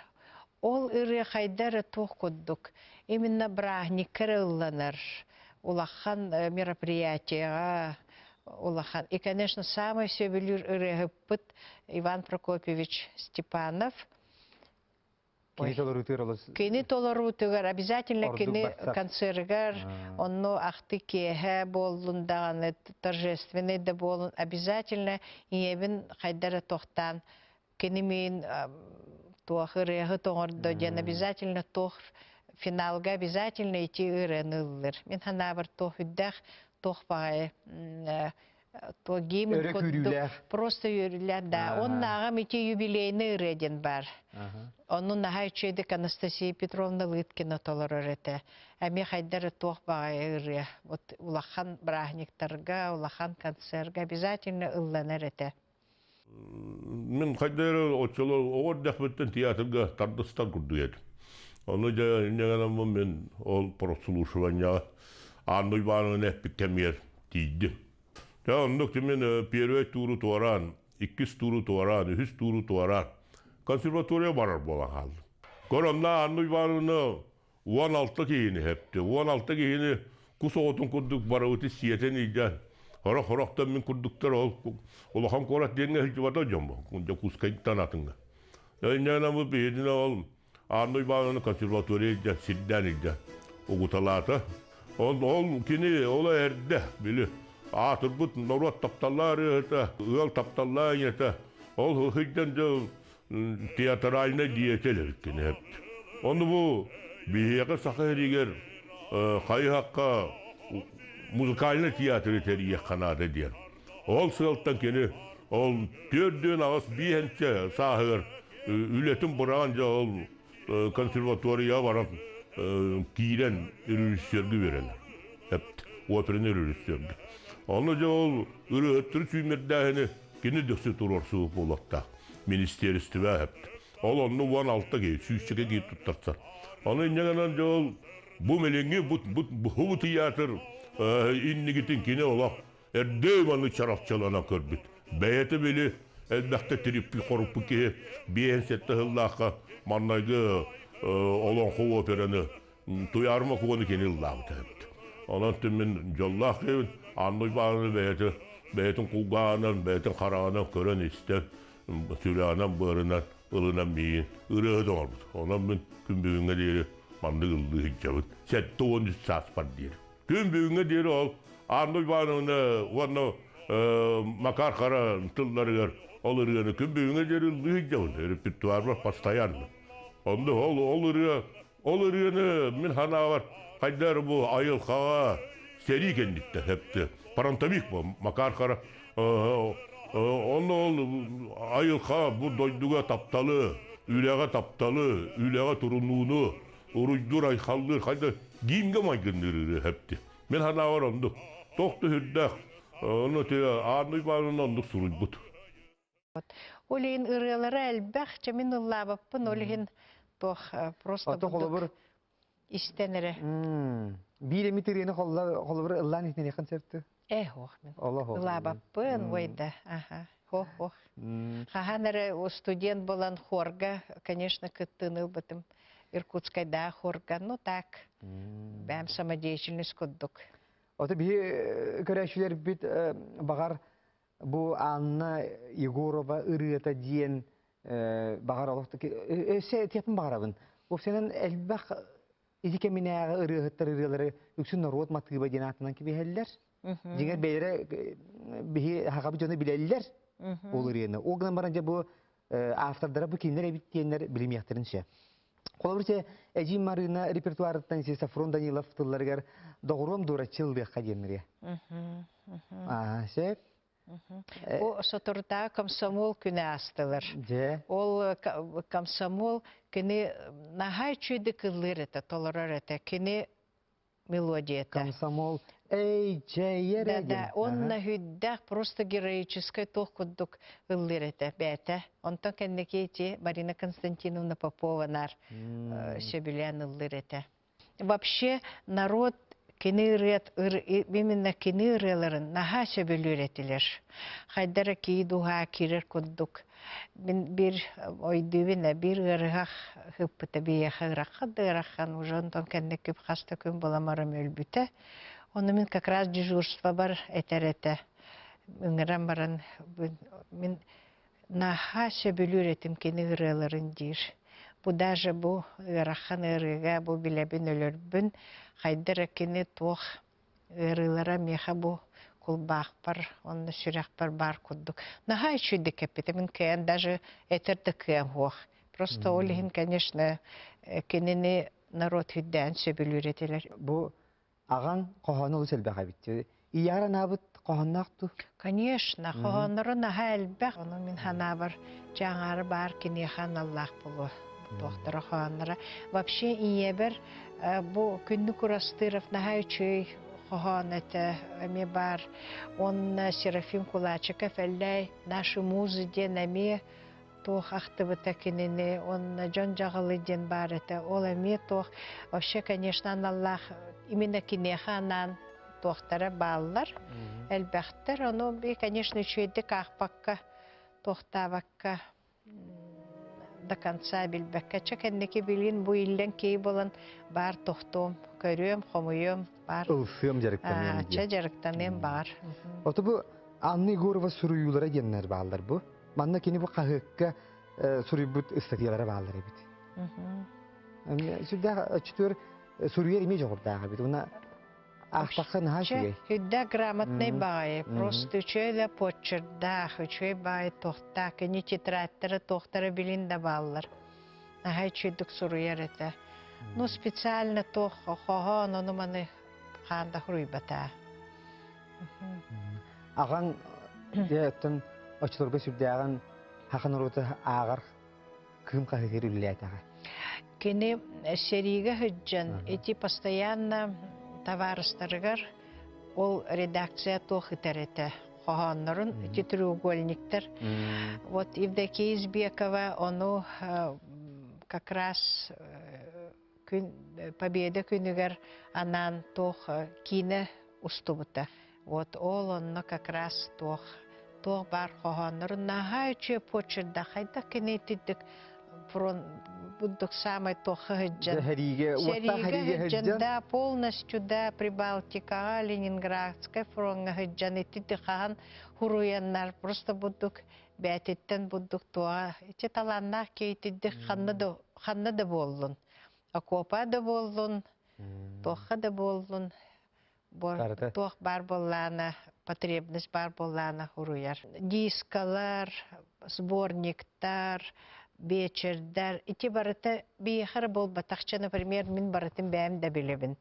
Ол ырыа хайда эрэ туох курдук. Именно бырааһынньыкка эрэ ылланар. Улахан мероприятиеҕа улахан. И, конечно, самый сөбүлүүр ырыаһыппыт Иван Прокопьевич Степанов. Кини толоруутугар олус Кини толоруутугар обязательно кини концерыгар онно ахты киэһэ буоллун даҕаны торжественный да буолун обязательно ийэбин хайдара тохтаан кини миин туох ырыаһы тоҥордо диэн обязательно туох финалга обязательно ити ырыаны ыллыр. Мин ханаабар туох үрдээх туох баҕайы то гимн Өрө курдук күүрүүлээх. просто үөрүүлээх да. Оннааҕым ити юбилейный ырыа диэн баар. Ону наһаа үчүгэйдик Анастасия Петровна Лыткина толорор этэ. Эмиэ хайдары туох баҕайы ырыа. Вот улахан бырааһынньыктарга, улахан концерга обязательно ылланар этэ. Мин хайда эрэ оччолор оҕо эрдэхпиттэн театрга тардыстар курдук этим. Ону дьэ инньэ гынаммын мин ол прослушиванияҕа Анна Уйбаановна эппит кэмигэр тиийдим. Дьэ оннук мин первый тууру туораан, иккис тууру туораан, үһүс тууру туораан консерватория барар буолан хааллым. Көр онно Анна Уйбаановна 16 киһини хэпти. 16 киһини кус оҕотун курдук барыбыты сиэтэн илдьэн, хорох-хорохтон мин курдуктар ол улахан куорат диэҥҥэ сылдьыбата дьон бу, Дьокуускайтан атыҥҥа. Инньэ бу биһигини ол Анна Уйбаановна консерватория илдьэн, сирдээн илдьэн угуталаата. Ол, ол кини ол эрдэ, били, аатырбыт норуот тапталлаах ырыаһыта, ыал тапталлаах ийэтэ, ол сылдьан дьэ театральнай деятель эбит кини. Ону бу биһиэхэ Саха сиригэр хайыһахха музыкальнай театры тэрийиэххэ наада диэн. Ол сыалтан кини ол төрдүөн аҕыс биэһэнчэ сааһыгар үлэтин быраҕан дьэ ол консерваторияҕа баран киирэн режиссергэ үөрэнэр. Операны режиссергэ. Ону дьэ ол ырыаһыттары сүүмэрдээһини кини дөксө туруорсубут буолуохтаах. Министиэристибэ эпт. Ол онно 16 киһи, сүүсчэкэ киһи туттарсар. Ону инньэ гынан дьэ ол бу мэлиҥҥи бу бу театр иннигитин кини олох эрдэ маннык чарапчалана көрбүт. Бэйэтэ били элбэхтэ тириппит хоруппут киһи 57 сыллаахха маннайгы олоҥхо операны Туйаарыма Куону кини ыллаабыта эбит. Онон мин дьоллоох киһибин Анна Уйбаановна бэйэтэ бэйэтин кулгааҕынан, бэйэтин хараҕынан көрөн-истэн, сүрэҕинэн, быарынан ылынан миигин ырыаһыт оҥорбут. Онон мин күн бүгүҥҥэ диэри маннык ыллыы сылдьабын. 73 сааспар диэри. Күн бүгүҥҥэ диэри ол Анна Уйбаановна уонна Макар Хара тылларыгар ол ырыаны күн бүгүҥҥэ диэри ыллыы сылдьабын. Репертуарбар постоянно. Онно ол, ол ырыа Ол ырыаны мин санаабар хайда эрэ бу айылҕаҕа сэрии кэнниттэн хэпти фронтовик бу Макар Хара онно ол айылҕа бу дойдуга тапталы, үлэҕэ тапталы, үлэҕэ турунууну уруйдуур айхаллыыр хайда гимнгэ майгынныыр ырыа хэпти. Мин санаабар оннук. Туох да сүрдээх ону Анна Ивановна оннук суруйбут. Ол иһин ырыалара элбэх, чэ мин ыллаабаппын, ол иһин туох просто Ото холобур истэн эрэ. Биир эмит ырыаны холобур ыллаан иһитиниэххин сөптүү? Э, ох мин. Ыллаабаппын, ой да, аха. Хох, хох. Хаһан эрэ студент буолан хорга, конечно, кыттыыны ылбытым. Иркутскайдаах хорга, ну так, бэм самодеятельность курдук. Ото биһи көрөөччүлэрбит баҕар Бу Анна Егорова ырыата диэн баҕар олох өссө этиэхпин баҕарабын. Уопсайынан элбэх ити кэминээҕи ырыаһыттар ырыалары үксүн норуот матыыба диэн аатынан кэбиһэллэр. Дьиҥэр бэйэлэрэ биһи хахабыт дьоно билэллэр ол ырыаны. Ол гынан баран дьэ бу автордара бу кинилэр эбит диэннэр билимиэхтэрин сөп. Холобур, те Эдьиий Марыына репертуарыттан Сафрон Данилов тылларыгар «Доҕоруом дуораччы ыллыахха» диэн ырыа. Аа, сөп. Бу соторутаа комсомол күнэ аастылар. Дьэ. Ол комсомол кини наһаа үчүгэйдик ыллыыр этэ, толорор этэ. Кини мелодията. Комсомол эй чэйэрэ Да, да, онно хүддээх просто героическай туох курдук ыллыыр этэ бэйэтэ. Онтон кэнники ити Марина Константиновна Попова наар сөбүлээн ыллыыр этэ. Вообще народ кини ырыат именно кини ырыаларын наһаа сөбүлүүр этилэр. Хайдара кии дуһаа киирэр курдук. Мин биир өйдүүбүн биир ыарыһах ыппыта биһиэхэ ырахан да ыарахан уже онтон кэннэ күп хас да күн буламарым өлбүтэ. Ону мин как раз дежурствобар этэр этэ. Ыҥыран баран мин наһаа сөбүлүүр этим кини ырыаларын диир. Бу даже бу ыарахан ыарыыга бу билэбин өлөрбүн хайда эрэ кини туох ыарыылара миэхэ бу кулбаахпар уонна сүрэхпэр баар курдук. Наһаа үчүгэйдик кэппитэ. Мин кыайан даже этэр да кыам суох. Просто ол иһин, конечно, кинини народ үрдээн сөбүлүүр этилэр. Бу аҕаҥ хоһооно олус элбэх эбит. Ийэҕэр анаабыт хоһоонноох дуу? Конечно, хоһоонноро наһаа элбэх. Ону мин санаабар дьаҥаары баар киниэхэ аналлаах буолуо. Туохтара хоһоонноро. Вообще ийэбэр бу Күннүк Урастыров наһаа үчүгэй хоһоон этэ эмиэ баар. Уонна Серафим Кулачиков Эллэй наши музы диэн эмиэ. туох ахтыбыта кинини, онно дьон дьаҕылы диэн баар этэ. Ол эмиэ туох, вообще, конечно, аналлаах именно киниэхэ анаан туохтара бааллар, элбэхтэр. Ону, конечно, үчүгэйдик аахпакка, туохтаабакка до конца билбэккэ чэ кэнники билин бу иллэн киһи буолан баар тохтуом көрүөм хомуйуом баар ылсыам дьарыктаныам чэ дьарыктаныам баар. Ото бу Анна Егорова суруйуулара диэннэр бааллар бу. Манна кини бу хаһыакка суруйбут ыстатыйалара бааллар эбит. Сүрдээх өчтүөр суруйар ими дьоҕурдаах эбит. Уна Аахтахха наһаа үчүгэй. Үрдэ грамотнай баҕайы, просто үчүгэй да почердаах, үчүгэй баҕайы туохтаах, кини тетрадтара туохтара билин да бааллар. Наһаа үчүгэйдик суруйар этэ. Ну, специально туох хоһоон ону маны хаан да суруйбата. Аҕаҥ дьэ оттон оччолорго сүрдээҕин хахан норуоту ааҕар кыым хаһыытыыр үлэлээтэҕэ. Кини сэриигэ сылдьан ити постоянно табаарыстарыгар ол редакция туох ытар этэ хоһооннорун ити треугольниктар. Вот Евдокия Избекова ону как раз күн Победа күнүгэр анаан туох киинэ устубута. Вот ол онно как раз туох туох баар хоһооннорун наһаа үчүгэй почерда хайдах кини итинник фронт бурдук самай туохха сылдьан Сэриигэ уоттаах сэриигэ сылдьан да полностью да Прибалтикаҕа Ленинградскай фроҥҥа сылдьан ити хаһан хуруйаннар просто бурдук бээтиттэн бурдук туоҕа ити талааннаах киһи ханна да ханна да буоллун окуопа да буоллун туохха да буоллун туох баар буоллаана потребность баар буоллаана уруйар дискалар сборниктар биэчэрдэр ити барыта биһиэхэ эрэ буолбатахча например мин барытын бэйэм да билэбин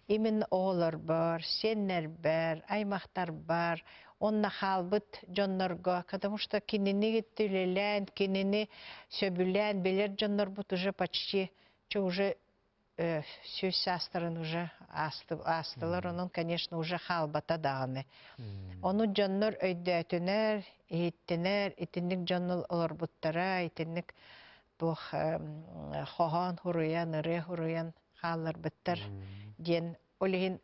именно оҕолорбор сиэннэрбэр аймахтарбар онно хаалбыт дьоннорго потому что кинини үлэлээн кинини сөбүлээн билэр дьоннорбут уже почти уже сүүс саастарын уже аастылар, онон, конечно, уже хаалбата даҕаны. Ону дьоннор өйдөөтүнэр, иһиттинэр, итинник дьон олорбуттара, итинник туох хоһоон хуруйан, ырыа хуруйан хаалларбыттар диэн ол иһин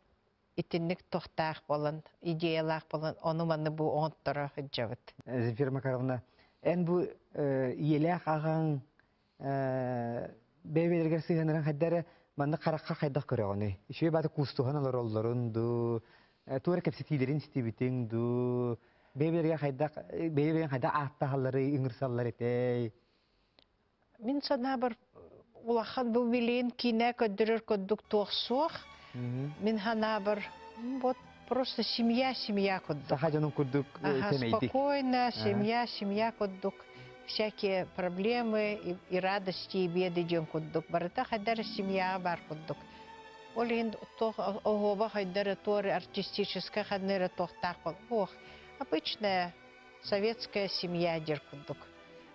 итинник туохтаах буолан, идеялаах буолан, ону-маны бу оҥотторо сылдьабыт. Земфира Макаровна, эн бу ийэлээх аҕаҥ бэйэ-бэйэлэригэр сыһыаннарын хайда эрэ маннык харахха хайдах көрөҕүнүй? Үчүгэй баата куустуһан олороллорун дуу, туох эрэ кэпсэтиилэрин истибитиҥ дуу, бэйэ-бэйэлэригэр хайдах бэйэ-бэйэҥ хайдах ааттаһалларый, ыҥырсаллар этэй? Мин санаабар улахан бу билигин киинэ көрдөрөр курдук туох суох. Мин санаабар вот просто семья семья курдук. Саха дьонун курдук сэмэйдик. Спокойно, семья семья курдук всякие проблемы и, и радости, и беды диэн курдук. Барыта хайдар семьяҕа бар курдук. Ол иһин туох оһуоба хайдары туор артистическай ханныра туохтаах ох обычная советская семья диир курдук.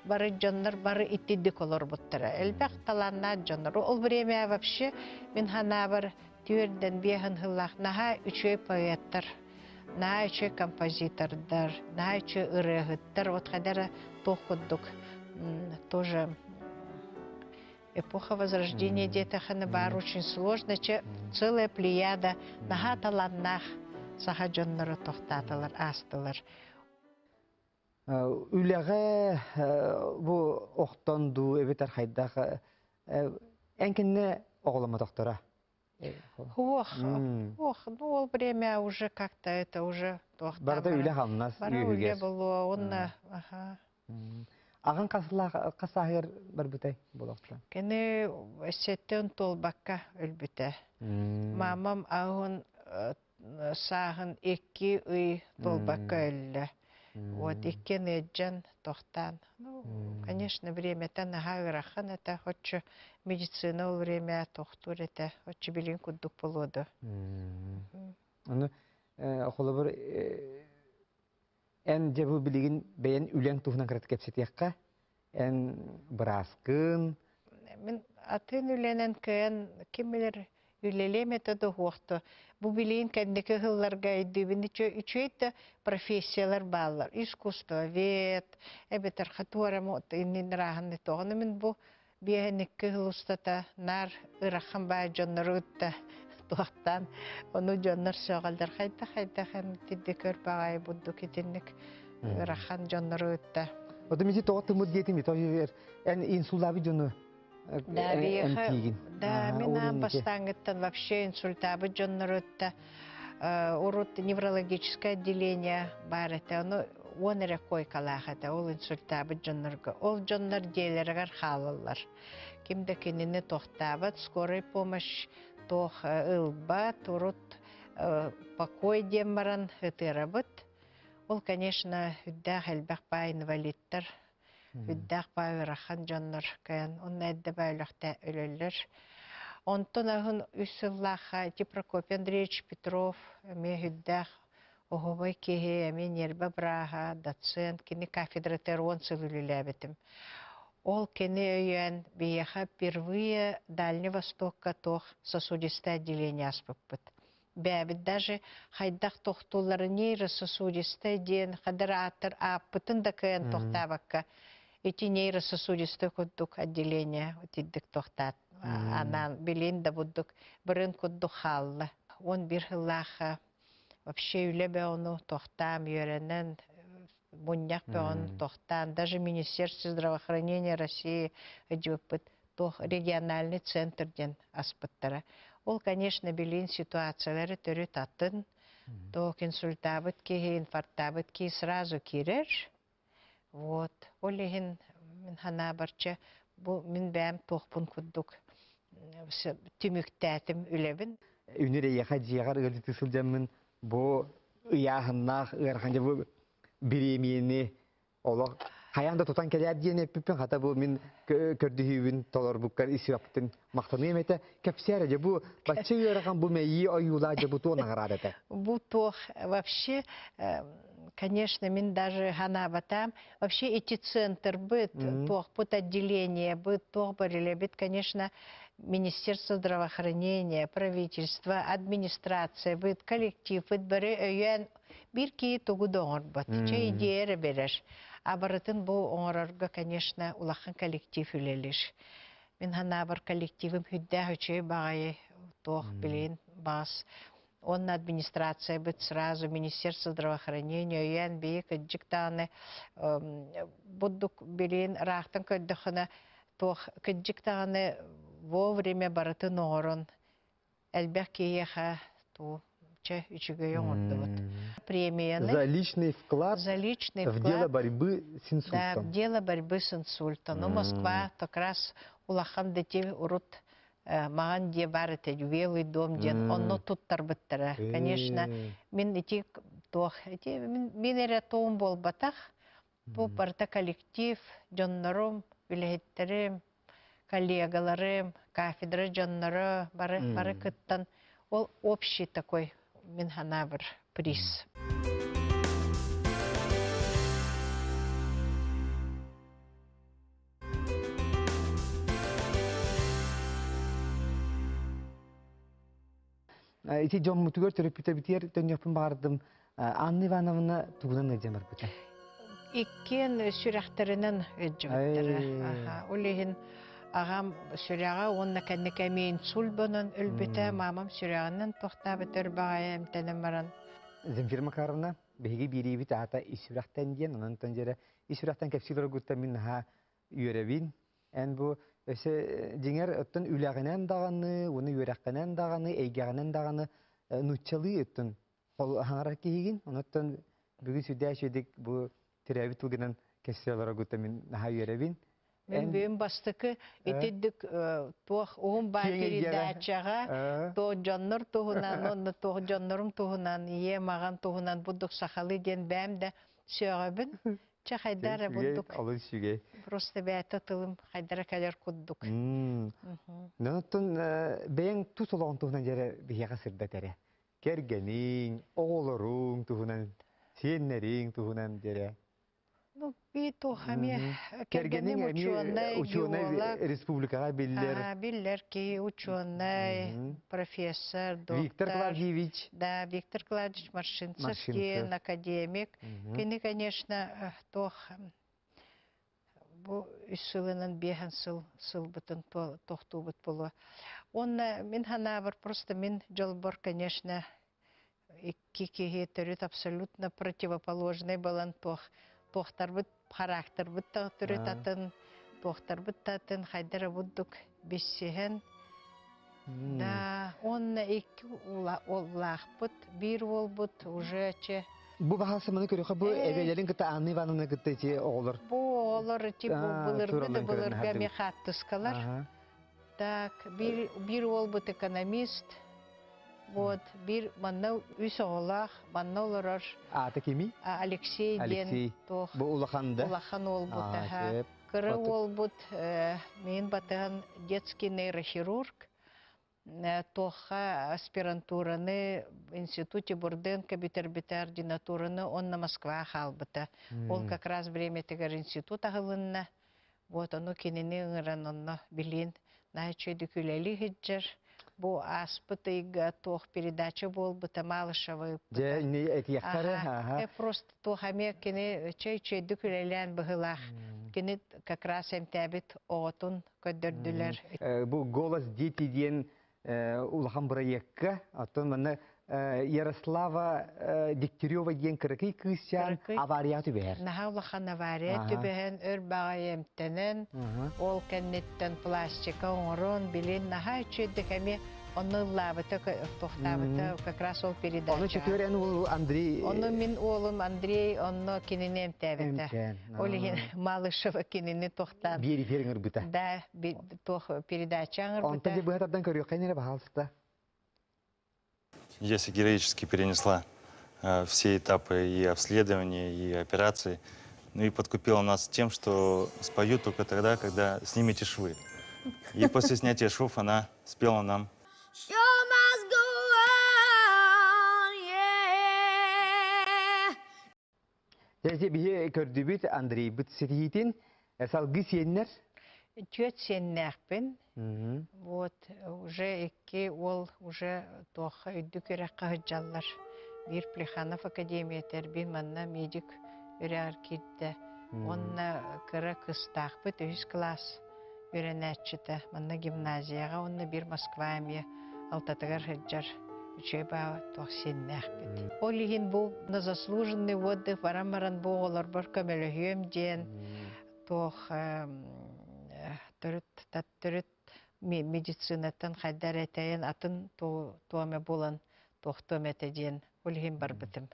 Бары дьоннор бары итидик олорбуттара. Элбэх талааннаах дьоннор. Ол время вообще мин ханаабар түөрдэн биэһин сыллаах наһаа үчүгэй поэттар, наһаа үчүгэй композитордар, наһаа үчүгэй ырыаһыттар. Вот хайдара туох курдук тоже эпоха Возрождения диэтэххинэ баар очень сложно, че целая плеяда наһаа талааннаах саха дьонноро тохтаатылар, аастылар. Үлэҕэ бу охтон дуу эбэтэр хайдах эн кэннэ оҕоломмотохторо? Ох, ох, ну ол время уже как-то это уже Барыта үлэ-хамнас Бары үлэ болуо, онна, аха. Аҕаҥ хас сааһыгар барбытай буолуохтан? Кини сэттэн туолбакка өлбүтэ. Мамам аҕын сааһын икки ый туолбакка өллө. Вот икки ыйдьан тохтаан. Ну, конечно, времята наһаа ыарахан этэ. Оччо медицина ол время тохтуур этэ. Оччо билин курдук болуоду. Ону холобур эн дьэ бу билигин бэйэн үлэҥ туһунан кыратык кэпсэтиэххэ. Эн бырааскын. Мин атын үлэнэн кыайан ким билэр. Үлэлиэм этэ да уһуохта. Бу билигин кэнники сылларга өйдүүбүн үчүгэй да профессиялар бааллар. Искусствовед, эбэтэр хатуарам иннин ырааһын тоҕону мин бу биэһэникки сыл устата наар ырахан баай дьоннору кытта туохтаан ону дьоннор сөҕөллөр хайдах-хайдах эн итинник көр баҕайы бурдук итинник ырахан дьоннору кытта. Оттон мити тоҕо тыммыт диэтим эн инсуллаабыт дьону Да, эмтиигин. Да, мин аан бастааҥҥыттан вообще инсультаабыт дьоннору кытта урут неврологическое отделение баар этэ. Ону уон эрэ койкалаах этэ ол инсультаабыт дьоннорго. Ол дьоннор дьиэлэригэр хаалаллар. Ким да кинини тохтаабат, скорая помощь туох ылбат, урут покой диэн баран ытыарабыт. Ол, конечно, үрдээх элбэх баай инвалидтар Үрдээх баай ыарахан дьоннор кыайан онно эрдэ баай өлөхтө өлөллөр. Онтон аһын үс сыллаахха ити Прокопий Андреевич Петров эмиэ үрдээх оһобой киһи, эмиэ ньиэрбэ бырааһа, доцент, кини кафедратыгар уон сыл үлэлээбитим. Ол кини өйөөн биһиэхэ впервые Дальний Востокка туох сосудистое отделение аспыппыт. Бэйэбит даже хайдах тохтууллары нейрососудистай диэн хадыр ааттар ааппытын да кыайан тохтаабакка ити нейрососудистай курдук отделение итирдик тохтаат анаан билин да бурдук бырын курдук хаалла. 11 сыллаахха вообще үлэ бөҕөнү тохтаам үөрэнэн мунньах бөҕөнү тохтаан даже Министерство здравоохранения России ыдьыбыппыт туох региональный центр диэн аспыттара. Ол, конечно, билин ситуациялары төрүт атын. Туох инсультаабыт киһи, инфарктаабыт киһи сразу киирэр. Вот. Ол иһин мин санаабарча бу мин бэйэм туохпун курдук түмүктээтим үлэбин. Үнүр эйиэхэ дьиэҕэр ыалдьытыы сылдьаммын бу ыйааһыннаах ыарахан дьэ бу бириэмийэни олох хайаан да тутан кэлээр диэн эппиппин хата бу мин көрдөһүүбүн толорбуккар ис сүрэхпиттэн махтаныам этэ кэпсээр дьэ бу бачча ыарахан бу мэйии ойуулаа дьэ бу туох наҕараада этэ. Бу туох вообще, конечно, мин даже ханаабатаам вообще ити центрбыт туохпут отделение быт туох барилебит, конечно, Министерство здравоохранения, правительство, администрация быт, коллектив быт бары өйөөн биир киһи тугу да оҥорбот. Чэ идея эрэ берер. А барытын бу оҥорорго, конечно, улахан коллектив үлэлиир. Мин санаабар коллективым хүддээх үчүгэй баҕайы туох билин баас. Уонна администрациябыт сразу Министерство здравоохранения өйөөн бии кыдьык даҕаны бурдук билин ыраахтан көрдөххүнэ туох кыдьык даҕаны вовремя барытын оҥорон элбэх киһиэхэ туу чэ үчүгэй оҥордубут. Премияны За личный вклад за личный в дело вклад борьбы с да, в инсультом. дело борьбы с инсультом. Ну, Москва как раз улахан дети урут маҕан дьиэ баар этэ Белый дом диэн онно туттарбыттара. Конечно, мин ити туох ити мин эрэ туом буолбатах. Бу барыта коллектив, дьоннорум, үлэһиттэрим, коллегаларым, кафедра дьонноро бары бары кыттан ол общий такой мин санаабар приз. Ити дьоммутугар төрөппүтэрбитигэр төннүөхпүн баҕардым. Анна Ивановна тугунан ыалдьан барбыта? Иккиэн сүрэхтэринэн ыалдьыбыттара. Ол иһин аҕам сүрэҕэ уонна кэнники эмиэ инсульт буолан өлбүтэ. Мамам сүрэҕинэн туохтаабыт өр баҕайы эмтэнэн баран. Земфира Макаровна, биһиги биэриибит аата ис сүрэхтэн диэн, онон дьэрэ ис сүрэхтэн кэпсиир оргуттан мин наһаа үөрэбин. Эн бу өссө дьиҥэр оттон үлэҕинэн даҕаны, уонна үөрэххинэн даҕаны, эйгэҕинэн даҕаны нууччалыы өттүн хаҥарар киһигин. Онуттан бүгүн сүрдээх үчүгэйдик бу төрөөбүт тылгынан кэпсии олороргуттан мин наһаа үөрэбин. Мин бүгүн бастакы итиддик туох уһун баай передачаҕа туох дьоннор туһунан уонна туох дьоннорум туһунан ийэм аҕам туһунан бурдук сахалыы диэн бэйэм да сөҕөбүн. Чэ хайда эрэ бурдук. Олус үчүгэй. Просто бэйэтэ тылым хайдара кэлэр курдук. Оттон бэйэҥ тус олоҕун туһунан дьэрэ биһиэхэ сырдат эрэ. Кэргэниҥ, оҕолоруҥ туһунан, сиэннэриҥ туһунан дьэрэ. Ну, би туох эмиэ кэргэним учуонай, учуонай республикаҕа биллэр. Биллэр киһи учуонай, профессор, доктор. Виктор Клавдиевич. Да, Виктор Клавдиевич Маршинцев диэн академик. Кини, конечно, туох бу үс сылынан биэһэн сыл сылбытын тохтуубут буолуо. Уонна мин санаабар просто мин дьолбор, конечно, икки киһи төрүт абсолютно противоположный буолан туох туохтарбыт характербыт да төрүт атын туохтарбыт да атын хайдара бурдук биссиһэн да уонна икки уоллаахпыт биир уолбут уже че Бу баһаасыманы көрүөхэ бу эбэлэрин кытта Анна Ивановна кытта ити оҕолор. Бу оҕолор ити былыргы да былыргы эмиэ хааттыскалар. Так, биир, биир уолбут экономист, вот, биир манна үс оҕолоох, манна олорор. Аата кимий? Алексей диэн туох. Бу улахан да? Улахан уолбут, аха. Кыра уолбут, мин батыһан детский нейрохирург, туохха аспирантураны институте Бурденко бүтэрбитэ, ординатураны онно Москва хаалбыта. Ол как раз времятыгар институт аһылынна. Вот ону кинини ыҥыран онно билин наһаа үчүгэйдик үлэлии сылдьар. Бу ааспыт ыйга туох передача буолбута Малышева ыыппыта. Дьэ, ини этиэхтэрэ, аха. Просто туох эмиэ кини чэй үчүгэйдик үлэлээн быһыылаах. Кини как раз эмтээбит оҕотун көрдөрдүлэр. Бу «Голос дети» диэн улахан бырайыакка, оттон манна Ярослава Дегтярева диэн кыракый кыысчаан аварияҕа түбэһэр. Наһаа улахан авария түбэһэн, өр баҕайы эмтэнэн, ол кэнниттэн пластика оҥорон, билин наһаа үчүгэйдик эмиэ онно ыллаабыта, туохтаабыта как раз ол передача. Ону чөкөр эн уолу Андрей... Ону мин уолум Андрей онно кинини эмтээбитэ. Ол иһин Малышева кинини тохтаан... Биэри биэриҥ ырбыта. Да, туох передача оҥорбута. Онтон дьэ быһа тардан көрүөххэ эрэ баһаалыста. Еся героически перенесла все этапы и обследования, и операции. Ну и подкупила нас тем, что спою только тогда, когда снимете швы. И после снятия швов она спела нам. Show must go on, yeah. Дьэ, биһи көрдүбүт Андрейбыт ситиһиитин салгыы сиэннэр. Түөрт сиэннээхпин. Вот уже икки уол уже туохха үрдүк үөрэххэ сылдьаллар. Биир Плеханов академиятыгар, биир манна медик үөрэҕэр киирдэ. Уонна кыра кыстаахпыт үһүс кылаас үөрэнээччитэ манна гимназияҕа уонна биир Москва эмиэ алтатыгар сылдьар үчүгэй баа туох сиэннээхпит. Ол иһин бу на заслуженный отдых баран баран бу оҕолорбор көмөлөһүөм диэн туох төрүт төрүт медицинаттан хайдар этэйэн атын туоме булан туохтуом этэ диэн ол иһин барбытым.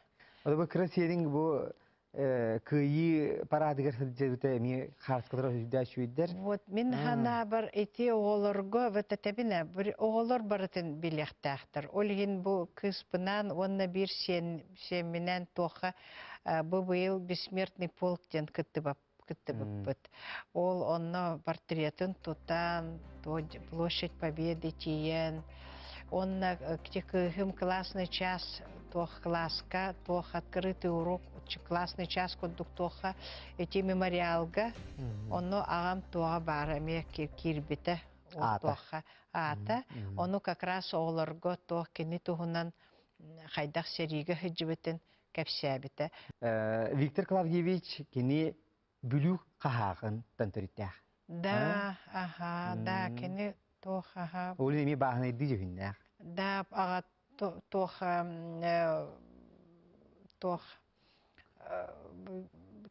Бу кыра сиэриҥ бу кыайыы параадыгар сылдьыбыта эмиэ хааскалара сүрдээх үчүгэйдэр. Вот мин ханаабар ити оҕолорго вот этэбинэ оҕолор барытын билиэхтээхтэр. Ол иһин бу кыыспынаан уонна биир сиэн сиэмминээн туохха бу быйыл бессмертный полк диэн кыттыбыппыт. Ол онно портретын тутан, площадь Победы тиийэн, онно кыыһым классный час туох класска, туох открытый урок, классный час курдук туохха ити мемориалга, онно аҕам туоҕа баара эмиэ киирбитэ туохха аата. Ону как раз оҕолорго туох кини туһунан хайдах сэриигэ сылдьыбытын кэпсээбитэ. Виктор Клавдиевич кини Бүлүү хаһааҕын төрүттээх. Да, аха, да, кини туох аха. Ол эмиэ бааһынайдыы дьүһүннээх. Да, аҕа туох туох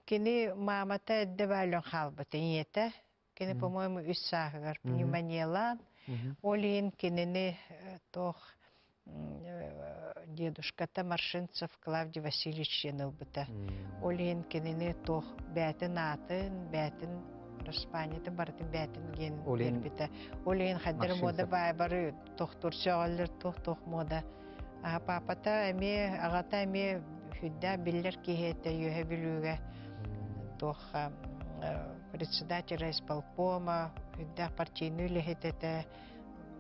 кини маамата эрдэ баалын хаалбыт ийэтэ. Кини, по-моему, үс сааһыгар пневмониялаан, ол иһин кинини туох дедушката Маршинцев Клавдий Васильевич диэн ылбыта. Ол иһин кинини туох бээтин аатын, бээтин распаниятын барытын бээтин диэн биэрбитэ. Ол иһин хайдары мода баай бары тохтур сөҕөллөр туох-туох мода. А папата эмиэ, аҕата эмиэ сүрдээх биллэр киһи этэ Үөһэ Бүлүүгэ туох председатель райисполкома, сүрдээх партийнай үлэһит этэ,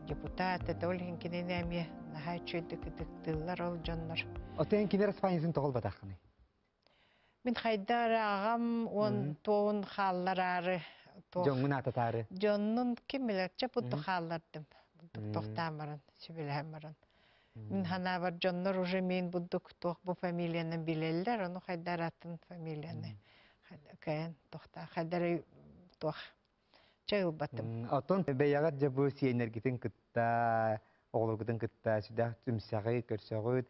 депутат этэ, ол иһин кинини эмиэ наһаа үчүгэйдик ытыктыыллар ол дьоннор. Оттон кини распаниятын тоҕо ылбатаххыный? Мин хайда эрэ аҕам уон туоун хааллараары туох Дьоҥҥун аататаары. Дьоннун ким билэр, чэ бутту хааллардым. Буттук тохтаан баран, сүбэлэһэн баран. Мин ханаабар дьоннор уже мин буддук туох бу фамилияны билэллэр, ону хайдар атын фамилияны кэйэн тохтаа хайдар туох чэ ылбатым. Оттон бэйэҕит дьэ бу сиэннэргитин кытта, оҕолоргутун кытта сүрдээх түмсэҕит, көрсөҕүт.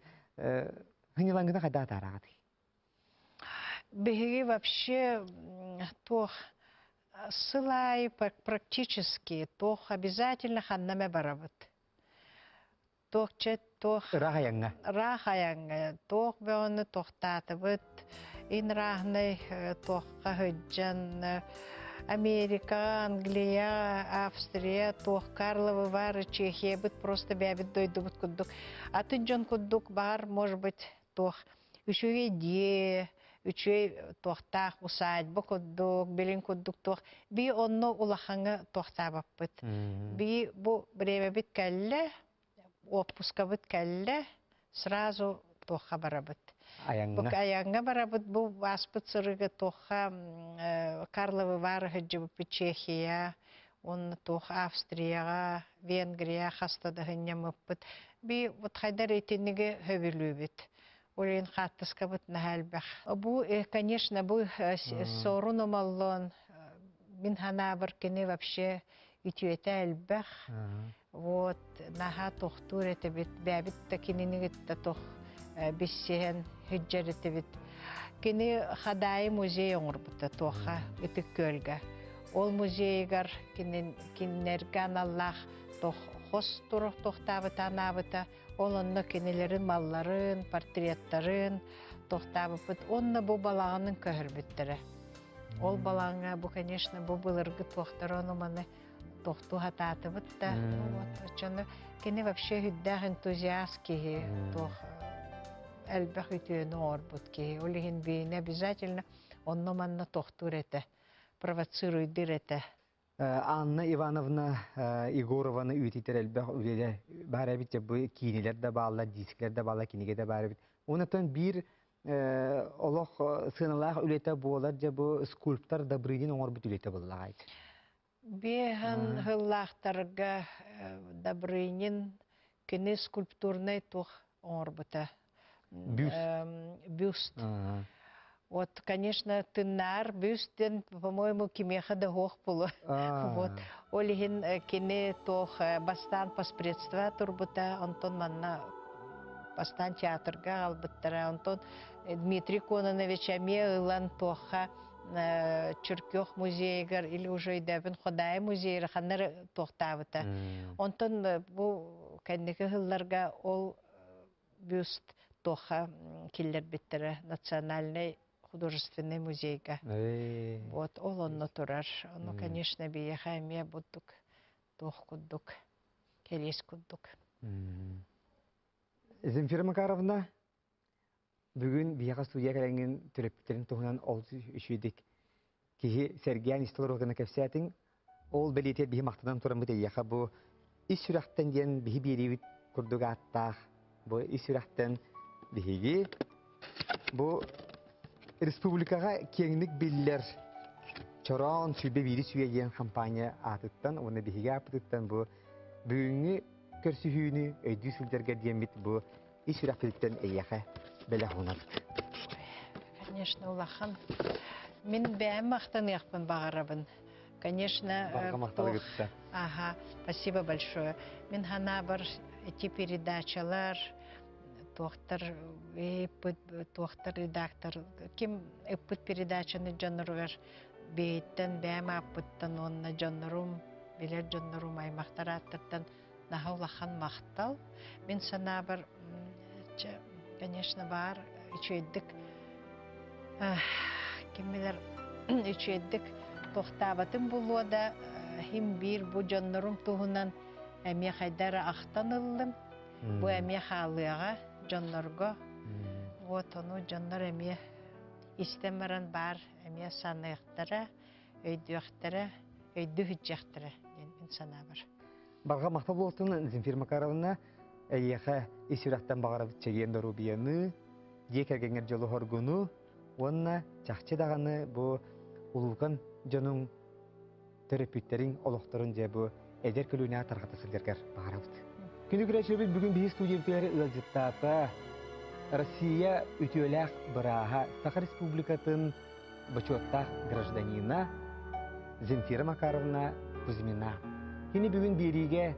Хыньылаҥҥытын хайдах атаараҕытый? Биһиги вообще туох сыл аайы практически туох обязательно ханна эмэ барабыт. Туох чэ туох Ыраах айаҥҥа. Ыраах айаҥҥа туох бөҕөнү тохтаатыбыт. Инрааһынай туохха сылдьан Америка, Англия, Австрия, туох Карловы Вары, Чехиябыт просто бэйэбит дойдубут курдук. Атын дьон курдук баар, может быть, туох үчүгэй дьиэ, үчүгэй туохтаах усадьба курдук, билин курдук туох би онно улахаҥҥа туохтаабаппыт. Би бу бириэмэбит кэллэ, уоппускабыт кэллэ, сразу туохха барабыт. Айаҥҥа. Бу айаҥҥа барабыт, бу ааспыт сырыыга туохха Карловы Вары сылдьыбыппыт Чехия, уонна туох Австрияҕа, Венгрия хаста да сынньаммыппыт. Би вот хайдар итинниги сөбүлүүбүт. Ол иһин хааттыскабыт наһаа элбэх. Бу, конечно, бу сорун омоллоон мин ханаабар кини вообще үтүөтэ элбэх. Вот, наһаа тохтуур этибит, бэбит да кинини кытта тох биссиһэн сылдьар этибит. Кини Хадаайы музей оҥорбута туохха Ытык Күөлгэ. Ол музейыгар кинилэргэ аналлаах тох хос турук тохтаабыта анаабыта. Ол онно кинилэрин малларын, портреттарын тохтаабыппыт. Онно бу балаҕанын көһөрбүттэрэ. Ол балаҕаҥҥа бу, конечно, бу былыргы туохтары ону маны тохтуу сатаатыбыт да. Вот, оччону кини вообще үрдээх энтузиаст киһи, туох элбэх үтүөнү оҥорбут киһи. Ол иһин биини обязательно онно-манна тохтуур этэ, провоцируйдуур этэ. Анна Ивановна Егорованы үтитэр элбэх үлэлэр баар эбит, бу киинилэр да бааллар, дискилэр да бааллар, кинигэ да баар эбит. Онтон биир олох сыаналаах үлэтэ буолар дьэ бу скульптор Добрынин оҥорбут үлэтэ буоллаҕай. Биэһэн сыллаахтарга Добрынин кини скульптурнай туох оҥорбута. Бюст. Бюст. Вот, конечно, тыннаар бюст диэн, по-моему, кимиэхэ да суох буолуо. Вот. Ол иһин кини туох бастаан постпредство турбута, онтон манна бастаан театрга аҕалбыттара. Онтон Дмитрий Кононович эмиэ ылан туохха Чөркөөх музейыгар или уже өйдөөбүн Ходаайы музейыгар ханна эрэ туохтаабыта. Онтон бу кэнники сылларга ол бюст туохха киллэрбиттэрэ Национальный художественный музейга. Вот ол онно турар. Ону, конечно, биһиэхэ эмиэ бурдук туох курдук, кэриэс курдук. Земфира Макаровна, Бүгүн биһиэхэ студия кэлэҥҥин төрөппүттэрин туһунан олус үчүгэйдик киһи сэргээн истэ олоруох гына кэпсээтиҥ. Ол бэлиэтигэр биһи махтанан тураммыт эйиэхэ бу ис сүрэхтэн диэн биһи биэриибит курдук ааттаах бу ис сүрэхтэн биһиги бу республикаҕа киэҥник биллэр Чороон сүүрбэ биирис үйэ диэн компания аатыттан уонна биһиги ааппытыттан бу бүгүҥҥү көрсүһүүнү өйдүү сылдьарга диэммит бу ис сүрэхпититтэн эйиэхэ бэлэх уунабыт. Конечно, улахан. Мин бэйэм махтаныахпын баҕарабын. Конечно, Ага, спасибо большое. Мин ханаабар эти передачалар, туохтар туохтар редактор ким ыппыт передачаны дьонноругар бэйиттэн бэйэм ааппыттан уонна дьоннорум билэр дьоннорум аймахтар ааттартан наһаа улахан махтал. Мин санаабар, конечно, баар үчүгэйдик ким билэр үчүгэйдик туохтаабатым булуо да иһин биир бу дьоннорум туһунан эмиэ хайда эрэ ахтан ыллым. Бу эмиэ хаалыаҕа дьоннорго. Вот ону дьоннор эмиэ истэн баран баар эмиэ саныахтара, өйдүөхтэрэ, өйдүү сылдьыахтара диэн мин санаабар. Барҕа махтал буолтун Земфира Макаровна, эйиэхэ ис сүрэхтэн баҕарабыт чэгиэн доруобуйаны, дьиэ кэргэҥҥэр дьолу-соргуну. Уонна чахчы даҕаны бу улуукан дьонуҥ төрөппүттэриҥ олохторун дьэ бу эдэр көлүөнэҕэ тарҕата сылдьаргар баҕарабыт. Күнү көрөөччүлэрбит бүгүн биһи студиябытыгар ыалдьыттаата Россия үтүөлээх бырааһа, Саха Республикатын бочуоттаах гражданина Земфира Макаровна Кузьмина. Кини бүгүн биэриигэ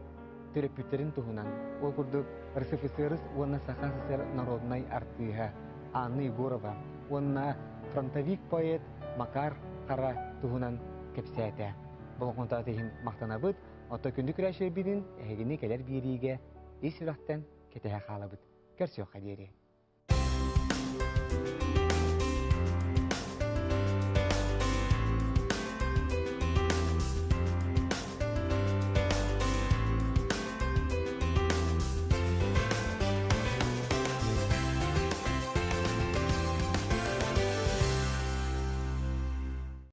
төрөппүттэрин туһунан, ол курдук РСФСР уонна Саха СССР народнай артыыһа Анна Егорова уонна фронтовик поэт Макар Хара туһунан кэпсээтэ. Болҕомтоҕут иһин махтанабыт. Оттон күндү күрээччилэрбитин эһигини кэлэр биэриигэ ис сүрэхтэн кэтэһэ хаалабыт. Көрсүөххэ диэри.